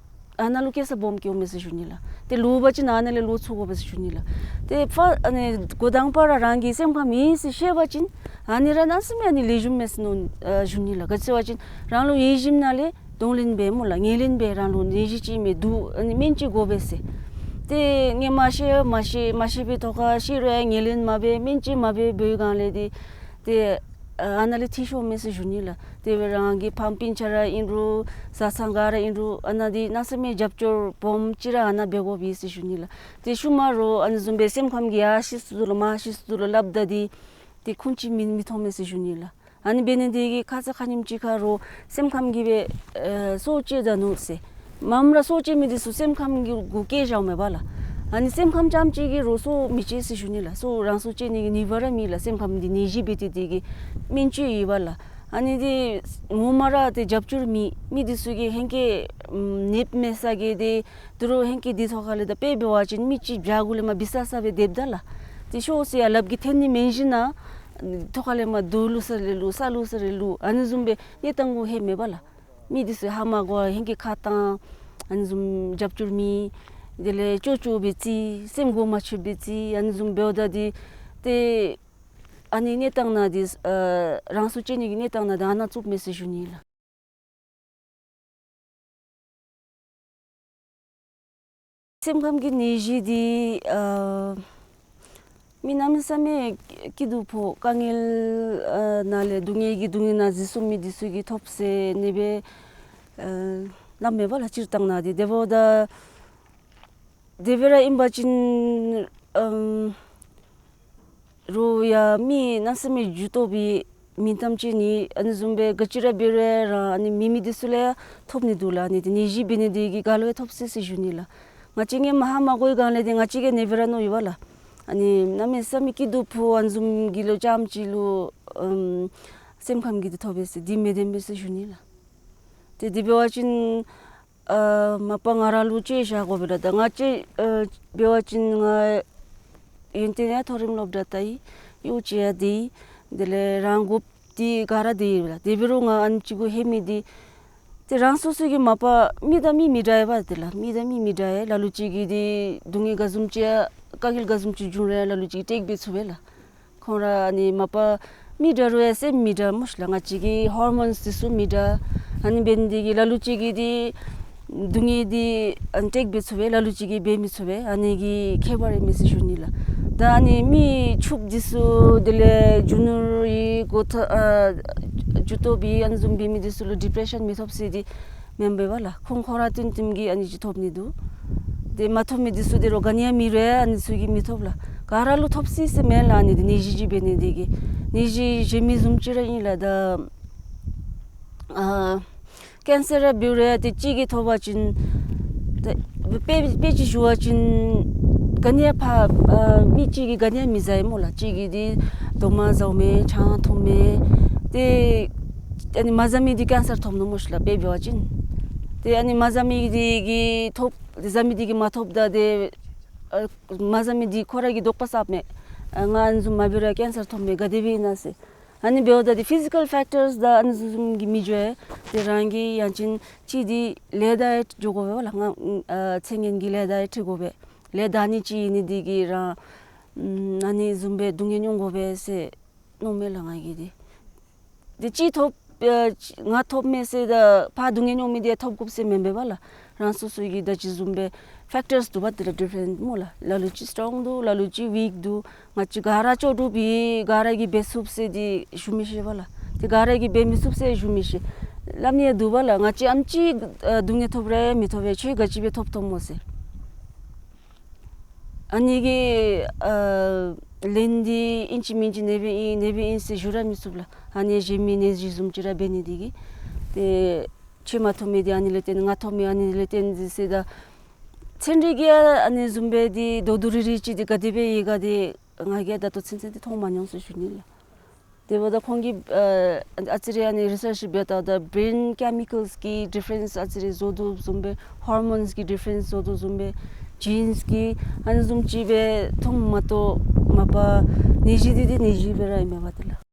ཨ་ནཱ་ལུ་སྐྱེ་ས་སྦོམ་སྐྱེཝ་མས་ཟེར་ཞུ་ནི་ལགས། ཏེ་ལོག་པ་ཅིན་ཨ་ནཱ་ལས་ལོག་ཚུགས་དགོ་པས་ཟེར་ཞུ་ནི་ལགས། ཏེ་ཕར་ཨ་ནི་འགོ་དང་པ་ར་རང་གི་སེམས་ཁམས་ཨིན་ཟེར་ཤེས་པ་ཅིན་ཨ་ནི་ར་གནམ་མེད་ས་མེད་ཨ་ནི་ལེགས་ཤོམ་མས་ཟེར་མནོ་ཨ་ཞུ་ནི་ལགས། ག་ཅི་ཟེར་བ་ཅིན་རང་ལུ་ཡོད་ཞིནམ་ལས་གདོང་ལེན་འབད་སྨོ་ལགས། ངོས་ལེན་འབད། རང་ལུ་ནད་གཞི་ཅིག་མས་འདུག། ཨ་ནི་སྨན་བཅོས་དགོ་པས་ཟེར། ཏེ་ངོ་མ་ཤེས་མ་ཤེས་མ་ཤེས་པའི་ཐོག་ཁར་ཤེས་རུང་ཡང་ངོས་ལེན་མ་འབད། སྨན་བཅོས་མ་འབད་བའི་སྒང་ལས་ཏེ་ཏེ་ཨ་ནཱ་ལས་ཐལ་སོངམ་མས་ཟེར་ཞུ་ནི་ལགས། དེ་སྦེ་རང་གི་ཕམ་སྤུན་ཆ་ར་ཨིན་རུང་བཟའ་ཚང་ག་ར་ཨིན་རུང་ཨ་ནཱ་འདི་གནམ་མེད་ས་མེད་རྒྱབ་སྐྱོར་སྦོམ་ཅིག་ར་ཨ་ནཱ་འབད་དགོཔ་ཨིན་ཟེར་ཞུ་ནི་ལགས། ཏེ་ཤུལ་མ་རོགས་ཨ་ནི་བཟུམ་སྦེ་སེམས་ཁམས་ཀྱི་ཡར་ཤི་སུ་དོ་ལོ་མར་ཤི་སུ་དོ་ལོ་སླབ་ད་འདི་ཏེ་ཁུངས་ཅིག་མིན་མི་མཐོང་མས་ཟེར་ཞུ་ནི་ལགས། ཨ་ནི་འབད་ནི་འདི་གིས་ཁ་ཙ་ཁ་ཉིནམ་ཅིག་ཁར་རོགས་སེམས་ཁམས་ཀྱིས་སྦེ་ཨེ་སྲོག་བཅད་ད་ནུག་ཟེར། མངམ་ར་སྲོག་བཅད་མི་འདི་ཚུ་སེམས་ཁམས་ཀྱི་གུ་སྐྱེ་བཞགཔ་མས་པ་ལགས། ཨ་ནི་སེམས་ཁམས་རྐྱངམ་ཅིག་གིས་རོགས་སྲོག་མི་བཅད་ཟེར་ཞུ་ནི་ལགས། སྲོག་རང་སྲོག་བཅད་ནི་གི་ནུས་པ་ར་མེད་ལགས། སེམས་ཁམས་འདི་ནད་གཞི་འབད་དེ་འདི་གིས་སྨན་བཅོས་ཡོད་པ་ལགས། ཨ་ནི་འདི་ངོ་མ་ར་ཏེ་རྒྱབ་སྐྱོར་མེད། མི་འདི་ཚུ་གིས་ཧེང་སྐལ་ཨམ་ནདཔ་མེད་ས་གི་འདི་ད་རུང་ཧེང་སྐལ་འདི་ཐོག་ཁ་ལས་ད་དཔེ་འབད་བ་ཅིན་མི་གཅིག་བརྒྱ་གུ་ལས་མར་འབད་ས་ས་སྦེ་སྡོདཔ་ད་ལགས། ཏེ་ཤོག་ཟེར་ཡང་ལགཔ་གིས་འཐེན་ནི་མེན་ཞིན་ན་ཐོག་ཁ་ལས་མར་རྡོ་བླུགས་ས་ལས་བླུགས་ས་བླུགས་ས་ལས་བླུགས། ཨ་ནི་བཟུམ་སྦེ་གནས་སྟངས་གུ་ཧེ་མེད་པ་ལགས། མི་འདི་ཚུ་ཧ་མ་གོ་བར་ཧེང་སྐལ་ཁ་བཏང་། ཨ་ནི་བཟུམ་རྒྱབ་སྐྱོར་མེད། དེ་ལས་སྐྱོ་སྐྱོ་སྦེ་རྩི། སེམས་གོ་མ་ཆོདཔ་སྦེ་རྩི། ཨ་ནི་བཟུམ་འབདཝ་ད་འདི་ཏེ་ཨ་ནི་གནས་སྟངས་ནང་འདི་ཨ་རང་སྲོག་བཅད་ནི་གི་གནས་སྟངས་ནང་འདི་ཨ་ནཱ་བཙུགསཔ་མས་ཟེར་ཞུ་ནི་ལགས། སེམས་ཁམས་ཀྱི་ནད་གཞི་འདི་ཨ་མི་གནམ་མེད་ས་མེད་སྐྱིད་སྡུག་ཕོག། དཀའ་ངལ་ཨ་ནང་ལས་སྡུག་བསྔལ་གྱི་སྡུག་བསྔལ་ནང་འཛུལ་སོང་མི་འདི་ཚུ་གིས་ཐོབ་ཟེར་ཨ་ནི་སྦེ་ཨ་སླབ་མས་པ་ལགས། སྤྱིར་བཏང་ནང་འདི་དེ་འབདཝ་ད་དེ་སྦེ་ར་ཨིན་པ་ཅིན་ཨམ་རོགས་ཡང་མི་གནམ་མེད་ས་མེད་འགྱུར་ལྡོག་སྦེ་མིང་གཏམ་ཅིག་ནི་ཨ་ནི་བཟུམ་སྦེ་ག་ཅི་ར་འབད་རུང་རང་ཨ་ནི་མེད་མི་འདི་ཚུ་ལས་ཡང་ཐོབ་ནི་འདུག་ལགས། ཨ་ནི་འདི་ནད་གཞི་འབད་ནི་འདི་གིས་ག་ལུ་ཡང་ཐོབ་སྲིད་ཟེར་ཞུ་ནི་ལགས། ང་བཅས་ཧེ་མ་ཧ་མ་གོ་བའི་སྒང་ལས་འདི་ང་བཅས་ཀྱིས་ཨ་ནི་སྦེ་ར་མནོ་ཡི་པ་ལགས། ཨ་ནི་གནམ་མེད་ས་མེད་སྐྱིད་སྡུག་ཕོག་ཨ་ནི་བཟུམ་གྱི་ལོ་རྐྱངམ་ཅིག་ལུ་ཨམ་སེམས་ཁམས་ཀྱི་འདི་ཐོབ་པས་ཟེར་འདི་མི་བདེན་པས་ཟེར་ཞུ་ནི་ལགས། ཏེ་འདི་འབད་བ་ཅིན་ཨ་མ་པ་ང་ར་ལུ་དཔྱེ་བཞག་དགོ་པས་ལགས། ད་ང་བཅས་ཨ་འབད་བ་ཅིན་ང་ཡོན་ཏན་ཡང་མཐོ་རིམ་སློབ་གྲྭ་ད་ཡི། ཡོ་ཅི་ཡང་དེ་ཡི། དེ་ལས་རང་འགོ་འདི་ག་ར་དེ་ཡི་ལགས། དེ་འབད་རུང་ང་ཨ་ནི་ཅིག་གུ་ཧེ་མི་འདི་ཏེ་རང་སོ་སོ་གི་མ་པ་མི་དང་མི་མི་འདྲ་བས་པ་ཏེ་ལགས། མི་དང་མི་མི་འདྲ་བས། ལ་ལུ་ཅིག་གིས་འདི་སྡུག་བསྔལ་ག་བཟུམ་ཅིག་དཀའ་ངལ་ག་བཟུམ་ཅིག་བྱུང་རུང་ལ་ལུ་ཅིག་གིས་དྲག་སྦེ་ཚོར་བས་ལགས། ཁོང་ར་ཨ་ནི་མ་པ་མི་འདྲ་རུང་ཡང་སེམས་མི་འདྲ་སྨོ་ཤིག་ལགས། ང་བཅས་ཀྱི་ཧོར་མོནསི་འདི་ཚུ་མི་འདྲ། ཨ་ནི་འབད་ནི་འདི་གིས་ལ་ལུ་ཅིག་གིས་འདི་སྡུག་བསྔལ་འདི་ཨ་ནི་དྲག་སྦེ་ཚོར་བས། ལ་ལུ་ཅིག་གིས་འབད་མི་ཚོར་བས། ཨ་ནི་གི་ཁྱད་པར་ཨིན་མས་ཟེར་ཞུ་ནི་ལགས། ད་ཨ་ནི་མི་ཕྱུགཔོ་འདི་ཚུ་དེ་ལས་རྒྱུ་ནོར་གྱི་གོ་ཐ་ཨ་འགྱུར་ལྡོག་སྦེ་ཨ་ནི་བཟུམ་འབད་མི་འདི་ཚུ་ལུ་ཌི་པི་རེ་ཤཱན་མི་ཐོབ་ཟེར་འདི་མེན་པས་པ་ལགས། ཁོང་ཁོང་ར་བསྟུན་བསྟུན་གྱིས་ཨ་ནི་ཅིག་ཐོབ་ནི་འདུག། ཏེ་མ་ཐོབ་མི་འདི་ཚུ་དེ་རུང་ག་ནི་ཡང་མེད་རུང་ཨ་ནི་ཚུ་གིས་མི་ཐོབ་ལགས། ག་ར་ལུ་ཐོབ་སྲིད་ཟེར་མེན་ལགས། ཨ་ནི་འདི་ནད་གཞི་ཅིག་འབད་ནི་འདི་གིས། ནད་གཞི་གཞན་མི་བཟུམ་ཅིག་ར་ཨིན་ལགས། ད་ཨ་ཀེན་སར་ར་འབད་རུང་ཡང་ཏེ་གཅིག་གིས་ཐོབ་པ་ཅིན་ཏེ་དཔེ་དཔེ་ཅིག་ཞུ་བ་ཅིན་ག་ནི་ཡང་ཕར་ཨ་མི་གཅིག་གིས་ག་ནི་ཡང་མི་ཟ་ཡི་སྨོ་ལགས། གཅིག་གིས་འདི་རྡོག་མ་ཟཝ་མས། ཆང་འཐུང་མས། ཏེ་ཨ་ནི་མ་ཟ་མི་འདི་ཀེན་སར་ཐོབ་ནུག་སྨོ་ཤིག་ལགས། དཔེ་འབད་བ་ཅིན། ཏེ་ཨ་ནི་མ་ཟ་མི་འདི་གིས་ཐོབ། ཏེ་ཟ་མི་འདི་གིས་མ་ཐོབ་ད་ཏེ་ཨ་མ་ཟ་མི་འདི་ཁོ་ར་གིས་དོགས་པ་ཟ་མས། ཨ་ང་ཨ་ནི་བཟུམ་མ་འབད་རུང་ཀེན་སར་ཐོབ་མས། ག་དེ་སྦེ་ཨིན་ན་ཟེར། ཨ་ནི་འབདཝ་ད་འདི་ཕི་ཟི་ཀཱལ་ཕེཀ་ཊརསི་དང་ཨ་ནི་བཟུམ་གྱིས་མི་འགྱོ་བས། ཏེ་རང་གི་ཡང་ཅིན་གཅིག་འདི་ལེགས་ཌའེཊ་འགྱོ་དགོ་པས་ལགས། ང་ཨ་ཚེ་སྔོན་གྱི་ལེགས་ཌའེཊ་འགྱོ་དགོ་པས། ལེགས་ཌའེཊ་ནི་ཅིག་ཨིན་ནི་འདི་གིས་རང་ཨ་ནི་བཟུམ་སྦེ་སྡུག་བསྔལ་མྱོང་དགོ་པས་ཟེར་མནོཝ་མས་ལགས་ང་གིས་འདི། འདི་གཅིག་ཐོབ་ཨ་ང་ཐོབ་མས་ཟེར་ད་ཕར་སྡུག་བསྔལ་མྱོང་མི་འདི་ཡང་ཐོབ་དགོཔ་ཟེར་མེན་པས་པ་ལགས། རང་སོ་སོ་གི་ད་ཅི་བཟུམ་སྦེ་ཕེཀ་ཊརསི་འདུག་པ། དེ་ར་ཌི་ཕེ་རེནཊ་སྨོ་ལགས། ལ་ལུ་ཅིག་སི་ཊོང་འདུག། ལ་ལུ་ཅིག་ཝིཀ་འདུག། ང་བཅས་ག་ར་ལྕོགས་གྲུབ་ཨིན། ག་ར་གིས་འབད་ཚུགས་ཟེར་འདི་ཞུ་མི་ཤེས་པ་ལགས། ཏེ་ག་ར་གིས་འབད་མི་ཚུགས་ཟེར་ཞུ་མི་ཤེས། སླབ་ནི་ཡང་འདུག་པ་ལགས། ང་བཅས་ཨ་ནེམ་ཅིག་ཨ་སྡུག་བསྔལ་ཐོབ་རུང་མི་ཐོབ་པས། ཁྱོད་ག་ཅི་སྦེ་ཐོབ་ཐོབ་སྨོ་ཟེར། ཨ་ནི་གི་ཨ་ལན་འདི་ཨིན་ཅི་མིན་ཅི་ཨ་ནེ་སྦེ་ཨིན་ཨ་ནེ་སྦེ་ཨིན་ཟེར་ཞུ་ར་མི་ཚུགས་ལགས། ཨ་ནི་གཞན་མི་ནད་གཞི་བཟུམ་ཅིག་ར་འབད་ནི་འདི་གིས། ཏེ་ཁྱོད་མ་ཐོབ་མི་འདི་ཨ་ནི་ལས་བརྟེན། ང་ཐོབ་མི་ཨ་ནི་ལས་བརྟེན་ཟེར་ཟེར་ད་ཚན་རིག་གིས་ཡང་ཨ་ནི་བཟུམ་སྦེ་འདི་དོ་དོ་རིག་རིག་ཅིག་འདི་ག་དེ་སྦེ་ཡོད་ག་འདི་ང་གིས་ད་ལྟོ་ཚུན་ཚོད་འདི་མཐོང་མ་མྱོང་ཟེར་ཞུ་ནི་ལགས། དེ་འབདཝ་ད་ཁོང་གིས་ཨ་ཨ་ཙི་རེ་ཨ་ནི་རི་སརཆ་འབདཝ་ད་ད་བྲེན་ཀེ་མི་ཀཱལསི་གི་ཌི་ཕེ་རེནཊ་ཨ་ཙི་རེ་བཟོ་དོ་བཟུམ་སྦེ་ཧོར་མོནསི་གི་ཌི་ཕེ་རེནཊ་བཟོ་དོ་བཟུམ་སྦེ་ཇིནསི་གི་ཨ་ནི་བཟུམ་ཅིག་སྦེ་མཐོངམ་མ་གཏོགས་མ་པ་ནད་གཞི་འདི་འདི་ནད་གཞི་སྦེ་ར་ཨིན་མས་པ་ཏེ་ལགས།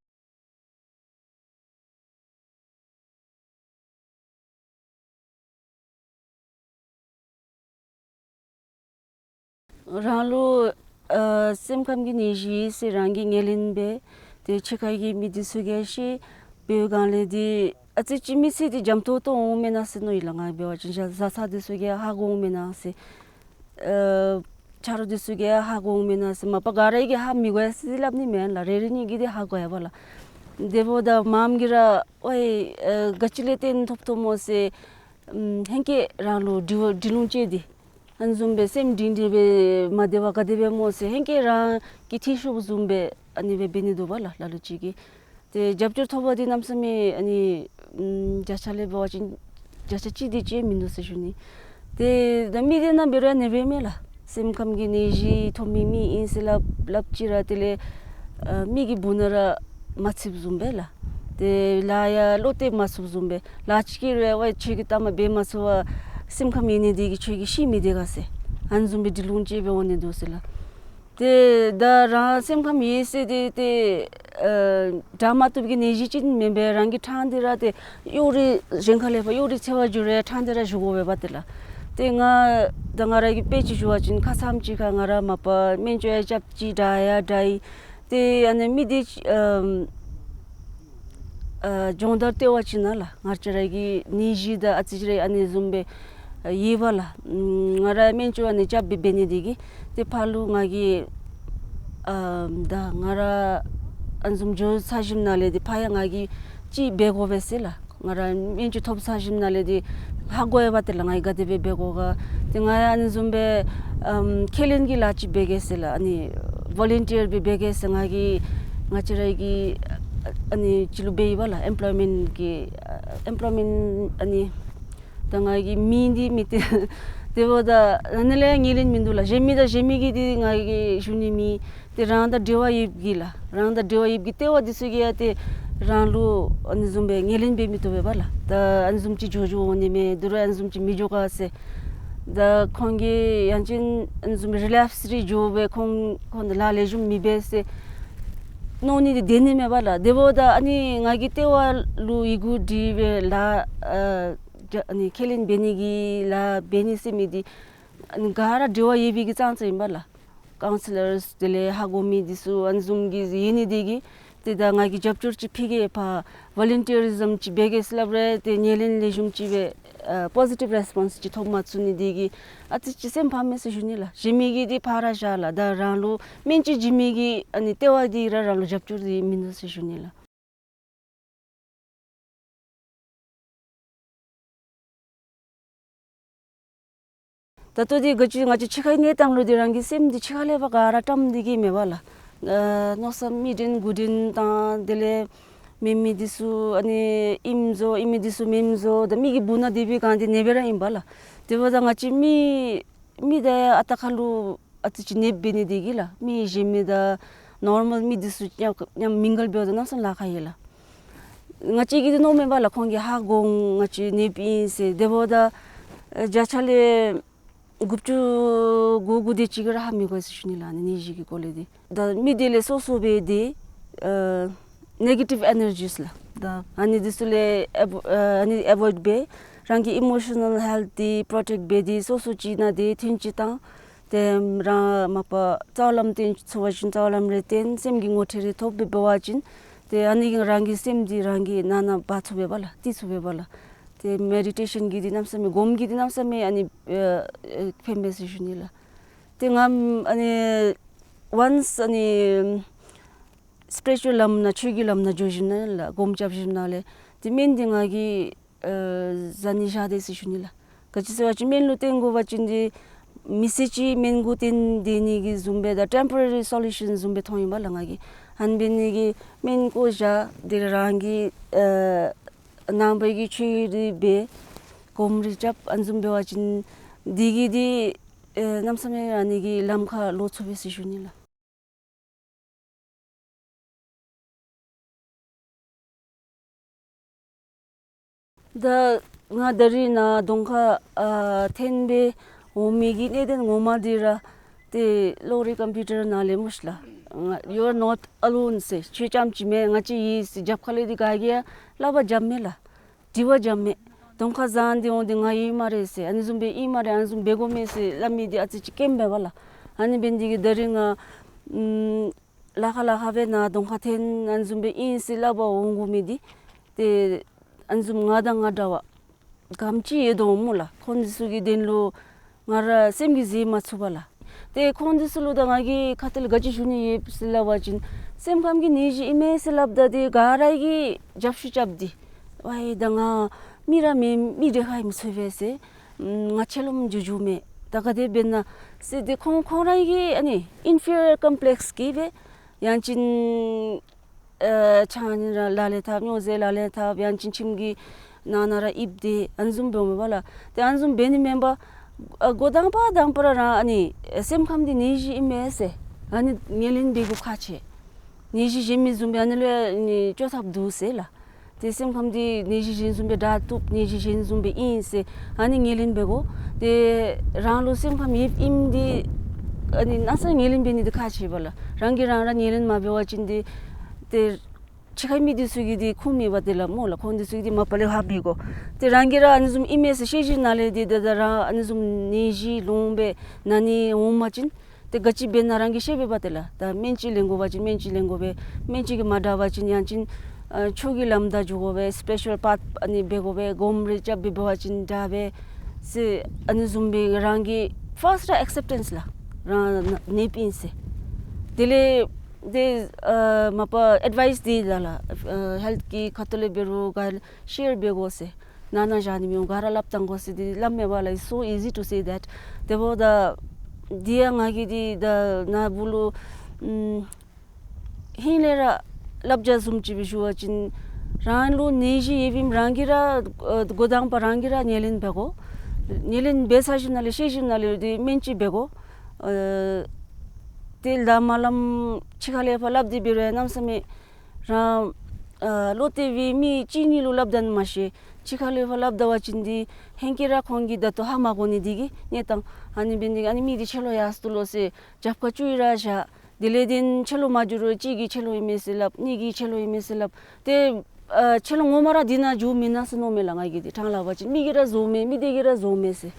རང་ལུ་ཨ་སེམས་ཁམས་ཀྱི་ནད་གཞི་ཟེར་རང་གིས་ངོས་ལེན་འབད། ཏེ་ཕྱི་ཁ་གི་མི་འདི་ཚུ་གིས་ཤེས། འབད་བའི་སྒང་ལས་འདི་ཨ་ཙི་ཅིག་མི་ཚེ་འདི་འཇམ་ཏོང་ཏོ་འོང་མེན་ན་ཟེར་མནོ་ཡི་ལགས། ང་འབད་བ་ཅིན་བཟའ་བཟའ་ཚང་འདི་ཚུ་གིས་ཧ་གོ་འོང་མེན་ན་ཟེར། ཨ་ཆ་རོགས་འདི་ཚུ་གིས་ཧ་གོ་འོང་མེན་ན་ཟེར། མ་པ་ག་ར་གིས་ཧ་མི་གོ་ཡ་ཟེར་སླབ་ནི་མེན་ལགས། རེ་རེ་གཉིས་ཀྱིས་འདི་ཧ་གོ་ཡ་པ་ལགས། དེ་འབདཝ་ད་མངམ་གིས་ར་ཨོའི་ཨ་ག་ཅི་ལས་བརྟེན་ཐོབ་ཐོབ་སྨོ་ཟེར། ཨམ་ཧེང་སྐལ་རང་ལུ་འདྲི་བ་འདྲི་ལུང་བཅད་དེ་ཨ་ནི་བཟུམ་སྦེ་སེམས་འདྲིང་འདྲིང་སྦེ་མ་བདེ་བ་ག་དེ་སྦེ་སྨོ་ཟེར་ཧེང་སྐལ་རང་གི་ཐེ་ཤུགས་བཟུམ་སྦེ་ཨ་ནི་སྦེ་འབད་ནི་འདུག་པ་ལགས། ལ་ལུ་ཅིག་གིས། ཏེ་རྒྱབ་སྐྱོར་ཐོབ་པ་འདི་གནམ་མེད་ས་མེད་ཨ་ནི་ཨམ་བརྒྱ་ཆ་ལས་འབད་བ་ཅིན་བརྒྱ་ཆ་གཅིག་དེ་ཅིག་མིན་འདུག་ཟེར་ཞུ་ནི། ཏེ་ད་མི་སྡེ་ནང་འབད་རུང་ཨ་ནེ་སྦེ་མས་ལགས། སེམས་ཁམས་ཀྱི་ནད་གཞི་ཐོབ་མི་མི་ཨིན་ཟེར་སླབ་སླབ་ཅི་ར་དེ་ལས་ཨ་མི་གི་སྦུག་ན་ར་མ་ཚུདཔ་བཟུམ་སྦེ་ལགས། ཏེ་ལཱ་ཡང་བློ་གཏད་མ་ཚུགསཔ་བཟུམ་སྦེ་ལཱ་ཅིག་གི་རེ་བ་ཁྱོད་ཀྱིས་ལྟ་མ་འབད་མ་ཚུགས་པར་སེམས་ཁམས་ཡེངས་ནི་དེ་གིས་ཁྱོད་ཀྱི་ཤི་མི་བདེ་ག་ཟེར་ཨ་ནི་བཟུམ་སྦེ་འདྲི་ལུང་ཅིག་སྦེ་འོང་ནི་འདུག་ཟེར་ལགས། ཏེ་ད་རང་སེམས་ཁམས་ཡེངས་ཟེར་དེ་ཏེ་ཨ་དྲག་མ་བཏུབ་ཀྱི་ནད་གཞི་ཅིག་མེན་པས། རང་གི་ཕྲང་སྟེ་ར་ཏེ་གཡོག་རེ་གཞན་ཁ་ལས་ཕར་གཡོག་རེ་འཚོལ་བར་འགྱོ་རུང་ཕྲང་སྟེ་ར་བཞུགས་དགོ་པས་པ་ཏེ་ལགས། ཏེ་ང་ད་ང་ར་གི་དཔེ་ཅིག་ཞུ་བ་ཅིན་ཁ་ཙ་ཅིག་ཁར་ང་ར་མ་པ་སྨན་བཅོས་ཡང་རྐྱབ་ཅི་དྲག་ཡང་དྲག་ཡི། ཏེ་ཨ་ནི་མི་དེ་ཨམ་ཨ་སྦྱོང་བརྡར་སྟོན་པ་ཅིག་ནང་ལགས་ང་བཅས་ར་གི་ནད་གཞི་དང་ཨ་ཙི་ཅིག་རེ་ཨ་ནི་བཟུམ་སྦེ་ཡོད་པས་ལགས། ང་ར་སྨན་བཅོས་ཨ་ནི་རྐྱབ་སྦེ་འབད་ནི་དེ་གིས་ཏེ་ཕར་ལུ་ང་གིས་ཨམ་ད་ང་ར་ཨ་ནི་བཟུམ་འགྱོ་ཚར་ཞིནམ་ལས་ཏེ་ཕར་ཡང་ང་གིས་ཅིག་འབད་དགོ་པས་ཟེར་ལགས། ང་ར་སྨན་བཅོས་ཐོབ་ཚར་ཞིནམ་ལས་ཏེ་ཧ་གོ་ཡོད་པ་ཏེ་ལགས། ང་གིས་ག་དེ་སྦེ་འབད་དགོ་ག། ཏེ་ང་ཡང་ཨ་ནི་བཟུམ་སྦེ་ཨམ་ཁས་ལེན་གྱི་ལཱ་ཅིག་འབད་གེ་ཟེར་ལགས། ཨ་ནི་ཝོ་ལན་ཊི་ཡར་སྦེ་འབད་གེ་ཟེར་ང་གིས་ང་བཅས་ར་གི་ཨ་ནི་ཅིག་ལུ་འབད་ཡི་པ་ལགས། ཨེམ་པོལོའི་མེནཊ་གི་ཨེམ་པོལོའི་མེནཊ་ཨ་ནི་ད་ང་གི་མིང་འདི་མི་སྟོན། དེ་འབདཝ་ད་ཨ་ནི་ལས་ངོས་ལེན་མིན་འདུག་ལགས། གཞན་མི་དང་གཞན་མི་གིས་འདི་ང་གིས་ཞུ་ནི་མེད། ཏེ་རང་དང་འབྲེལ་བ་ཡོད་པའི་གི་ལགས། རང་དང་འབྲེལ་བ་ཡོད་པའི་གི་ལྟེ་བ་འདི་ཚུ་གིས་ཡང་ཏེ་རང་ལུ་ཨ་ནི་བཟུམ་སྦེ་ངོས་ལེན་འབད་མི་བཏུབ་པས་པ་ལགས། ད་ཨ་ནི་བཟུམ་ཅིག་འགྱོ་འགྱོཝ་འོང་ནི་མས། དོ་རུང་ཨ་ནི་བཟུམ་ཅིག་མི་འགྱོ་ག་ཟེར། ད་ཁོང་གིས་ཡང་ཅིན་ཨ་ནི་བཟུམ་སྦེ་རི་ལེཔསི་རེ་འགྱོ་སྦེ་ཁོང་ཁོང་ལཱ་ལེགས་ཤོམ་མི་འབད་ཟེར་མནོ་ནི་འདི་བདེན་ནི་མས་པ་ལགས། དེ་འབདཝ་ད་ཨ་ནི་ང་གི་ལྟེ་བ་ལུ་ཡི་གུ་བྲིས་སྦེ་ལཱ་ཨ་རྒྱ་ཨ་ནི་ཁས་ལེན་འབད་ནི་གི་ལཱ་འབད་ནི་ཟེར་མི་འདི་ཨ་ནི་ག་ར་འབྲེལ་བ་ཡོད་པའི་གི་ཙང་ཙ་ཨིན་པ་ལགས། ཀའུན་སི་ལརསི་དེ་ལས་ཧ་གོ་མི་འདི་ཚུ་ཨ་ནི་བཟུམ་གྱི་ཡོད་ནི་དེ་གིས་ཏེ་ད་ང་གིས་རྒྱབ་སྐྱོར་ཅིག་ཕུལ་གེ། ཕར་ཝོ་ལན་ཊི་ཡར་ཨིཛམ་ཅིག་འབད་གེ་ཟེར་སླབ་རུང་ཏེ་ངོས་ལེན་ལེགས་ཤོམ་ཅིག་སྦེ་ཨ་པོ་ཟི་ཊིབ་རེསི་པོནསི་ཅིག་ཐོབ་མ་ཚུགས་ནི་དེ་གིས་ཨ་ཙི་ཅིག་སེམས་ཕམ་མས་ཟེར་ཞུ་ནི་ལགས། གཞན་མི་གིས་འདི་ཕར་ར་བཞག་ལགས། ད་རང་ལུ་སྨན་ཅིག་བྱིན་མི་གི་ཨ་ནི་ལྟེ་བ་འདི་ར་རང་ལུ་རྒྱབ་སྐྱོར་འདི་མིན་འདུག་ཟེར་ཞུ་ནི་ལགས། ད་ལྟོ་འདི་ག་ཅི་ང་བཅས་ཕྱི་ཁའི་གནས་སྟངས་ལུ་འདི་རང་གི་སེམས་འདི་ཕྱི་ཁ་ལས་ཕར་ག་ར་བཀྲམ་སྟེ་གི་མེད་པ་ལགས། ཨ་མནོ་བསམ་མི་དྲན་དགུ་དྲན་དང་དེ་ལས་མེད་མི་འདི་ཚུ་ཨ་ནི་ཨིནམ་བཟོ་ཨིན་མི་འདི་ཚུ་མེནམ་བཟོ་ད་མི་གི་སྦུག་ན་སྡོད་པའི་སྒང་འདི་ནདཔ་ར་ཨིན་པ་ལགས། དེ་འབདཝ་ད་ང་བཅས་མི་མི་དང་ཨ་རྟག་ཁ་ལུ་ཨ་ཙི་ཅིག་ནདཔ་འབད་ནི་དེ་གིས་ལགས། མི་གཞན་མི་དང་ནོར་མཱལ་མི་འདི་ཚུ་མཉམ་མཉམ་མིང་གཱལ་འབདཝ་ད་གནམ་མེད་ས་མེད་ལཱ་ཁག་ཡོད་ལགས། ང་བཅས་ཀྱིས་འདི་མནོཝ་མེན་པ་ལགས། ཁོང་གིས་ཧ་གོ་འོང་ང་བཅས་ནདཔ་ཨིན་ཟེར། དེ་འབདཝ་ད་ཨ་བརྒྱ་ཆ་ལས་དགུ་བཅུ་གོ་དགུ་དེ་ཅིག་གིས་ར་ཧ་མི་གོ་ཟེར་ཞུ་ནི་ལགས། ཨ་ནི་ནད་གཞི་གི་སྐོར་ལས་འདི། ད་མི་དེ་ལས་སོ་སོ་སྦེ་འདི་ཨ་ནེ་གེ་ཊིབ་ཨེ་ནར་ཇིས་ལགས། ད་ཨ་ནི་འདི་ཚུ་ལས་ཨེབ་ཨ་ཨ་ནི་ཨེ་བོའིཌ་འབད་རང་གི་ཨི་མོ་ཤ་ནཱལ་ཧེལཐ་འདི་པྲོ་ཊེཀཊ་འབད་དེ་སོ་སོ་ཅིག་ནང་དེ་ཐུན་ཅིག་བཏང་། ཏེ་རང་མ་པ་རྩ་བ་ལམ་བརྟེན་ཚུགས་པ་ཅིན་རྩ་བ་ལམ་རེ་བརྟེན། སེམས་ཀྱི་ངོ་སྤྲོད་རེ་ཐོབ་སྦེ་འབད་བ་ཅིན་ཏེ་ཨ་ནི་གིས་རང་གི་སེམས་འདི་རང་གིས་ནང་ན་འབག་ཚུགས་པས་པ་ལགས། བཏུལ་ཚུགས་པས་པ་ལགས། ཏེ་མེ་ཌི་ཊེ་ཤཱན་གྱིས་འདི་གནམ་མེད་ས་མེད་སྒོམ་གྱིས་འདི་གནམ་མེད་ས་མེད་ཨ་ནི་ཨ་ཨ་ཕན་པས་ཟེར་ཞུ་ནི་ལགས། ཏེ་ང་ཨ་ནི་ཝཱན་སི་ཨ་ནི་སི་པི་རི་ཅུ་ཝཱལ་ལམ་ནང་ཆོས་ཀྱི་ལམ་ནང་འགྱོ་ཞིནམ་ལས་ལགས། སྒོམ་རྐྱབ་ཞིནམ་ལས་ཏེ་སྨན་འདི་ང་གིས་ཨ་བཟའ་ནི་བཞག་དེས་ཟེར་ཞུ་ནི་ལགས། ག་ཅི་ཟེར་བ་ཅིན་སྨན་ལུ་བརྟེན་དགོ་པ་ཅིན་འདི་མི་ཚེ་གཅིག་སྨན་གུ་བརྟེན་སྡོད་ནི་གི་བཟུམ་སྦེ་དང་ཊེམ་པོ་ར་རི་སོ་ལུ་ཤཱན་བཟུམ་སྦེ་མཐོང་ཡི་པ་ལགས་ང་གིས། ཨ་ནི་འབད་ནི་གིས་སྨན་བཀོ་བཞག་དེ་རང་གིས་ཨ་ནང་པའི་གི་ཆོས་རེ་འབད་སྒོམ་རེ་རྐྱབ་ཨ་ནི་བཟུམ་འབད་བ་ཅིན་འདི་གིས་འདི་ཨ་གནམ་མེད་ས་མེད་ཨ་ནི་གི་ལམ་ཁར་ལོག་ཚུགས་པས་ཟེར་ཞུ་ནི་ལགས། ད་ང་ད་རིས་ནཱ་གདོང་ཁར་ཨ་འཐོན་སྦེ་འོང་མི་གི་གནད་དོན་ངོ་མ་འདི་ར་ཏེ་གློག་རིག་ཀམ་པིའུ་ཊར་ནང་ལས་སྨོ་ཤིག་ལགས། ང་you are not alone ཟེར་ཁྱོད་རྐྱངམ་ཅིག་མེན་ང་བཅས་ཡོད་ཟེར་རྒྱབ་ཁ་ལས་འདི་ག་གིས་ཡང་སླབ་པ་རྐྱབ་མེད་ལགས། དྲི་བ་རྐྱབ་མེད། གདོང་ཁར་བཟའ་འདི་འོང་འདི་ང་ཡོད་སྨ་རེ་ཟེར་ཨ་ནི་བཟུམ་སྦེ་ཨིན་སྨ་རེ་ཨ་ནི་བཟུམ་འབད་དགོ་མས་ཟེར་སླབ་མི་འདི་ཨ་ཙི་ཅིག་སྐྱེན་པས་པ་ལགས། ཨ་ནི་འབད་ནི་དེ་གིས་ད་རིས་ང་ཨམ་ལཱ་ཁག་ལཱ་ཁག་སྦེ་ནཱ་གདོང་ཁར་འཐོན་ཨ་ནི་བཟུམ་སྦེ་ཨིན་ཟེར་སླབ་པར་འོང་དགོ་མི་འདི་ཏེ་ཨ་ནི་བཟུམ་ང་དང་ང་འདྲ་བ་ག་དེམ་ཅིག་ཡོད་དོ་སྨོ་ལགས། ཁོང་འདི་ཚུ་གི་དོན་ལུ་ང་ར་སེམས་ཀྱིས་བཟོད་མ་ཚུགས་པ་ལགས། ཏེ་ཁོང་འདི་ཚུ་ལུ་ད་ང་གིས་ཁ་ཐུག་ལས་ག་ཅི་ཞུ་ནི་ཡོད་ཟེར་སླབ་པ་ཅིན་སེམས་ཁམས་ཀྱི་ནད་གཞི་ཨིན་མས་ཟེར་སླབ་ད་འདི་ག་ར་གིས་རྒྱབ་ཤུགས་རྐྱབ་སྟེ་ཝའི་ད་ང་མི་ར་མེན་མི་འདྲེ་ཁ་ཨིནམ་ཚུགས་པས་ཟེར་ང་ཆེ་ལོང་འགྱོ་འགྱོཝ་མས། ད་ག་དེ་འབད་ན་ཟེར་ཏེ་ཁོང་ཁོང་ར་གི་ཨ་ནི་ཨིན་ཕི་རི་ཡར་ཀམ་པི་ལེཀསི་གིས་སྦེ་ཡང་ཅིན་ཨ་ཆང་ནི་ར་ལག་ལེན་འཐབ་སྨྱོ་རྫས་ལག་ལེན་འཐབ་ཡང་ཅིན་ཁྱིམ་གྱི་ནང་ན་ར་ཡིབ་སྡོད་ཨ་ནི་བཟུམ་འབདཝ་མས་པ་ལགས། ཏེ་ཨ་ནི་བཟུམ་འབད་ནི་མེན་པར་ཨ་འགོ་དང་པ་དང་པ་ར་རང་ཨ་ནི་ཨ་སེམས་ཁམས་འདི་ནད་གཞི་ཨིན་མས་ཟེར་ཨ་ནི་ངོས་ལེན་འབད་དགོཔ་ཁག་ཆེ། ནད་གཞི་གཞན་མི་བཟུམ་སྦེ་ཨ་ནི་ལུ་ཨ་ནི་བཅོས་ཐབས་འདུག་ཟེར་ལགས། ཏེ་སེམས་ཁམས་འདི་ནད་གཞི་གཞན་བཟུམ་སྦེ་དྲག་བཏུབ། ནད་གཞི་གཞན་བཟུམ་སྦེ་ཨིན་ཟེར་ཨ་ནི་ངོས་ལེན་འབད་དགོ། ཏེ་རང་ལུ་སེམས་ཁམས་ཡོདཔ་ཨིནམ་འདི་ཨ་ནི་གནམ་ས་ངོས་ལེན་འབད་ནི་འདི་ཁག་ཆེ་བས་ལགས། རང་གིས་རང་ར་ངོས་ལེན་མ་འབད་བ་ཅིན་འདི་ཏེ་ཕྱི་ཁའི་མི་འདི་ཚུ་གིས་འདི་ཁུངས་མེད་པས་ཏེ་ལགས་སྨོ་ལགས། ཁོང་འདི་ཚུ་གིས་འདི་མ་པ་ལས་ཧ་མི་གོ། ཏེ་རང་གིས་ར་ཨ་ནི་བཟུམ་ཨིན་མས་ཟེར་ཤེས་ཞིནམ་ལས་འདི་ད་ད་རང་ཨ་ནི་བཟུམ་ནད་གཞི་ལོང་སྦེ་ན་ནི་འོང་པ་ཅིན་ཏེ་ག་ཅི་འབད་ན་རང་གིས་ཤེས་པས་པ་ཏེ་ལགས། ད་སྨན་བཅོས་ལེན་དགོ་པ་ཅིན་སྨན་བཅོས་ལེན་དགོ་པས། སྨན་བཅོས་ཀྱིས་མ་དྲག་པ་ཅིན་ཡང་ཅིན་ཨ་ཆོས་ཀྱི་ལམ་བདའ་འགྱོ་དགོ་པས། སི་པེ་ཤལ་པཱཐ་ཨ་ནི་འབད་དགོ་པས། སྒོམ་རེ་རྐྱབ་སྦེ་འབད་བ་ཅིན་དྲག་པས་ཟེར་ཨ་ནི་བཟུམ་སྦེ་རང་གིས་ཕརསཊ་ར་ཨེག་སེཔ་ཊེནསི་ལགས། རང་ནདཔ་ཨིན་ཟེར། དེ་ལས་ཏེ་ཨ་མ་པ་ཨེཌ་ཝའིསི་འདི་ལགས་ལགས་ཨ་ཧེལཐ་ཀྱི་ཁ་ཐུག་ལས་འབད་རུང་ག་ཤེར་འབད་དགོ་ཟེར། ནང་ན་བཞག་ནི་མི་འོང་། ག་ར་སླབ་བཏང་དགོ་ཟེར་འདི་སླབ་མས་པ་ལགས། It's so easy to say that. དེ་འབདཝ་ད་འདི་ཡང་ང་གིས་འདི་ད་ན་བུ་ལུ་ཨམ་ཧིང་ལས་ར་བསླབ་བྱ་བཟུམ་ཅིག་སྦེ་ཞུ་བ་ཅིན་རང་ལུ་ནད་གཞི་ཡོདཔ་ཨིནམ་རང་གིས་ར་ཨ་འགོ་དང་པ་རང་གིས་ར་ངོས་ལེན་འབད་དགོ། ངོས་ལེན་འབད་ཚར་ཞིནམ་ལས་ཤེས་ཞིནམ་ལས་འདི་སྨན་བཅོས་འབད་དགོ། ཨ་ཏེ་ལཱ་མ་ལམ་ཕྱི་ཁ་ལས་ཕར་སླབ་སྟེ་འབད་རུང་ཡང་གནམ་མེད་ས་མེད་རང་ཨ་བློ་གཏད་སྦེ་མི་གཅིག་གཉིས་ལུ་སླབ་ད་ནི་མ་ཤེས། ཕྱི་ཁ་ལས་ཕར་སླབ་ད་པ་ཅིན་འདི་ཧེང་སྐལ་ར་ཁོང་གིས་ད་ལྟོ་ཧ་མ་གོ་ནི་འདི་གིས་ནད་བཏང་། ཨ་ནི་འབད་ནི་འདི་གིས་ཨ་ནི་མི་འདི་ཆེ་ལོ་ཡར་སོ་ལོ་ཟེར་རྒྱབ་ཁར་བཙུགས་ར་བཞག། དེ་ལས་འདི་ཆེ་ལོ་མ་འགྱོ་རུང་གཅིག་གིས་ཆེ་ལོ་ཨིན་མས་ཟེར་སླབ། གཉིས་ཀྱིས་ཆེ་ལོ་ཨིན་མས་ཟེར་སླབ། ཏེ་ཨ་ཆེ་ལོ་ངོ་མ་ར་འདི་ནང་འགྱོ་མེན་ན་ཟེར་མནོཝ་མས་ལགས་ང་གིས་འདི་དྲང་སླབ་པ་ཅིན། མི་གིས་ར་བཟོཝ་མས། མི་སྡེ་གིས་ར་བཟོཝ་མས་ཟེར།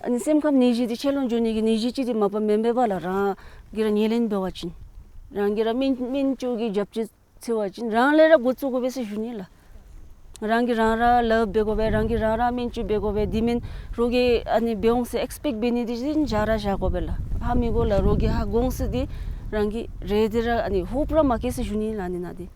ཨ་ནི་སེམས་ཁམས་ནད་གཞི་འདི་ཆེ་ལོ་འགྱོ་ནི་གི་ནད་གཞི་ཅིག་འདི་མ་པ་མེན་པས་པ་ལགས། རང་གིས་ར་ངོས་ལེན་འབད་བ་ཅིན་རང་གིས་ར་སྨན་སྨན་བཅོས་ཀྱི་རྒྱབ་སྐྱོར་འཚོལ་བ་ཅིན་རང་ལས་ར་འགོ་བཙུགས་དགོ་པས་ཟེར་ཞུ་ནི་ལགས། རང་གིས་རང་ར་ལཱ་འབད་དགོ་པས། རང་གིས་རང་ར་སྨན་བཅོས་འབད་དགོ་པས། དེ་མེན་རོགས་ཀྱིས་ཨ་ནི་འབད་འོང་ཟེར་ཨེགསི་པེཀཊ་འབད་ནི་འདི་བཞིན་བཞག་ར་བཞག་དགོ་པས་ལགས། ཧ་མི་གོ་ལགས། རོགས་ཀྱིས་ཧ་གོ་འོང་ཟེར་འདི་རང་གིས་རེ་འདི་ར་ཨ་ནི་ཧོཔ་ར་མ་བསྐྱེད་ཟེར་ཞུ་ནི་ལགས། ཨ་ནི་ནང་འདི་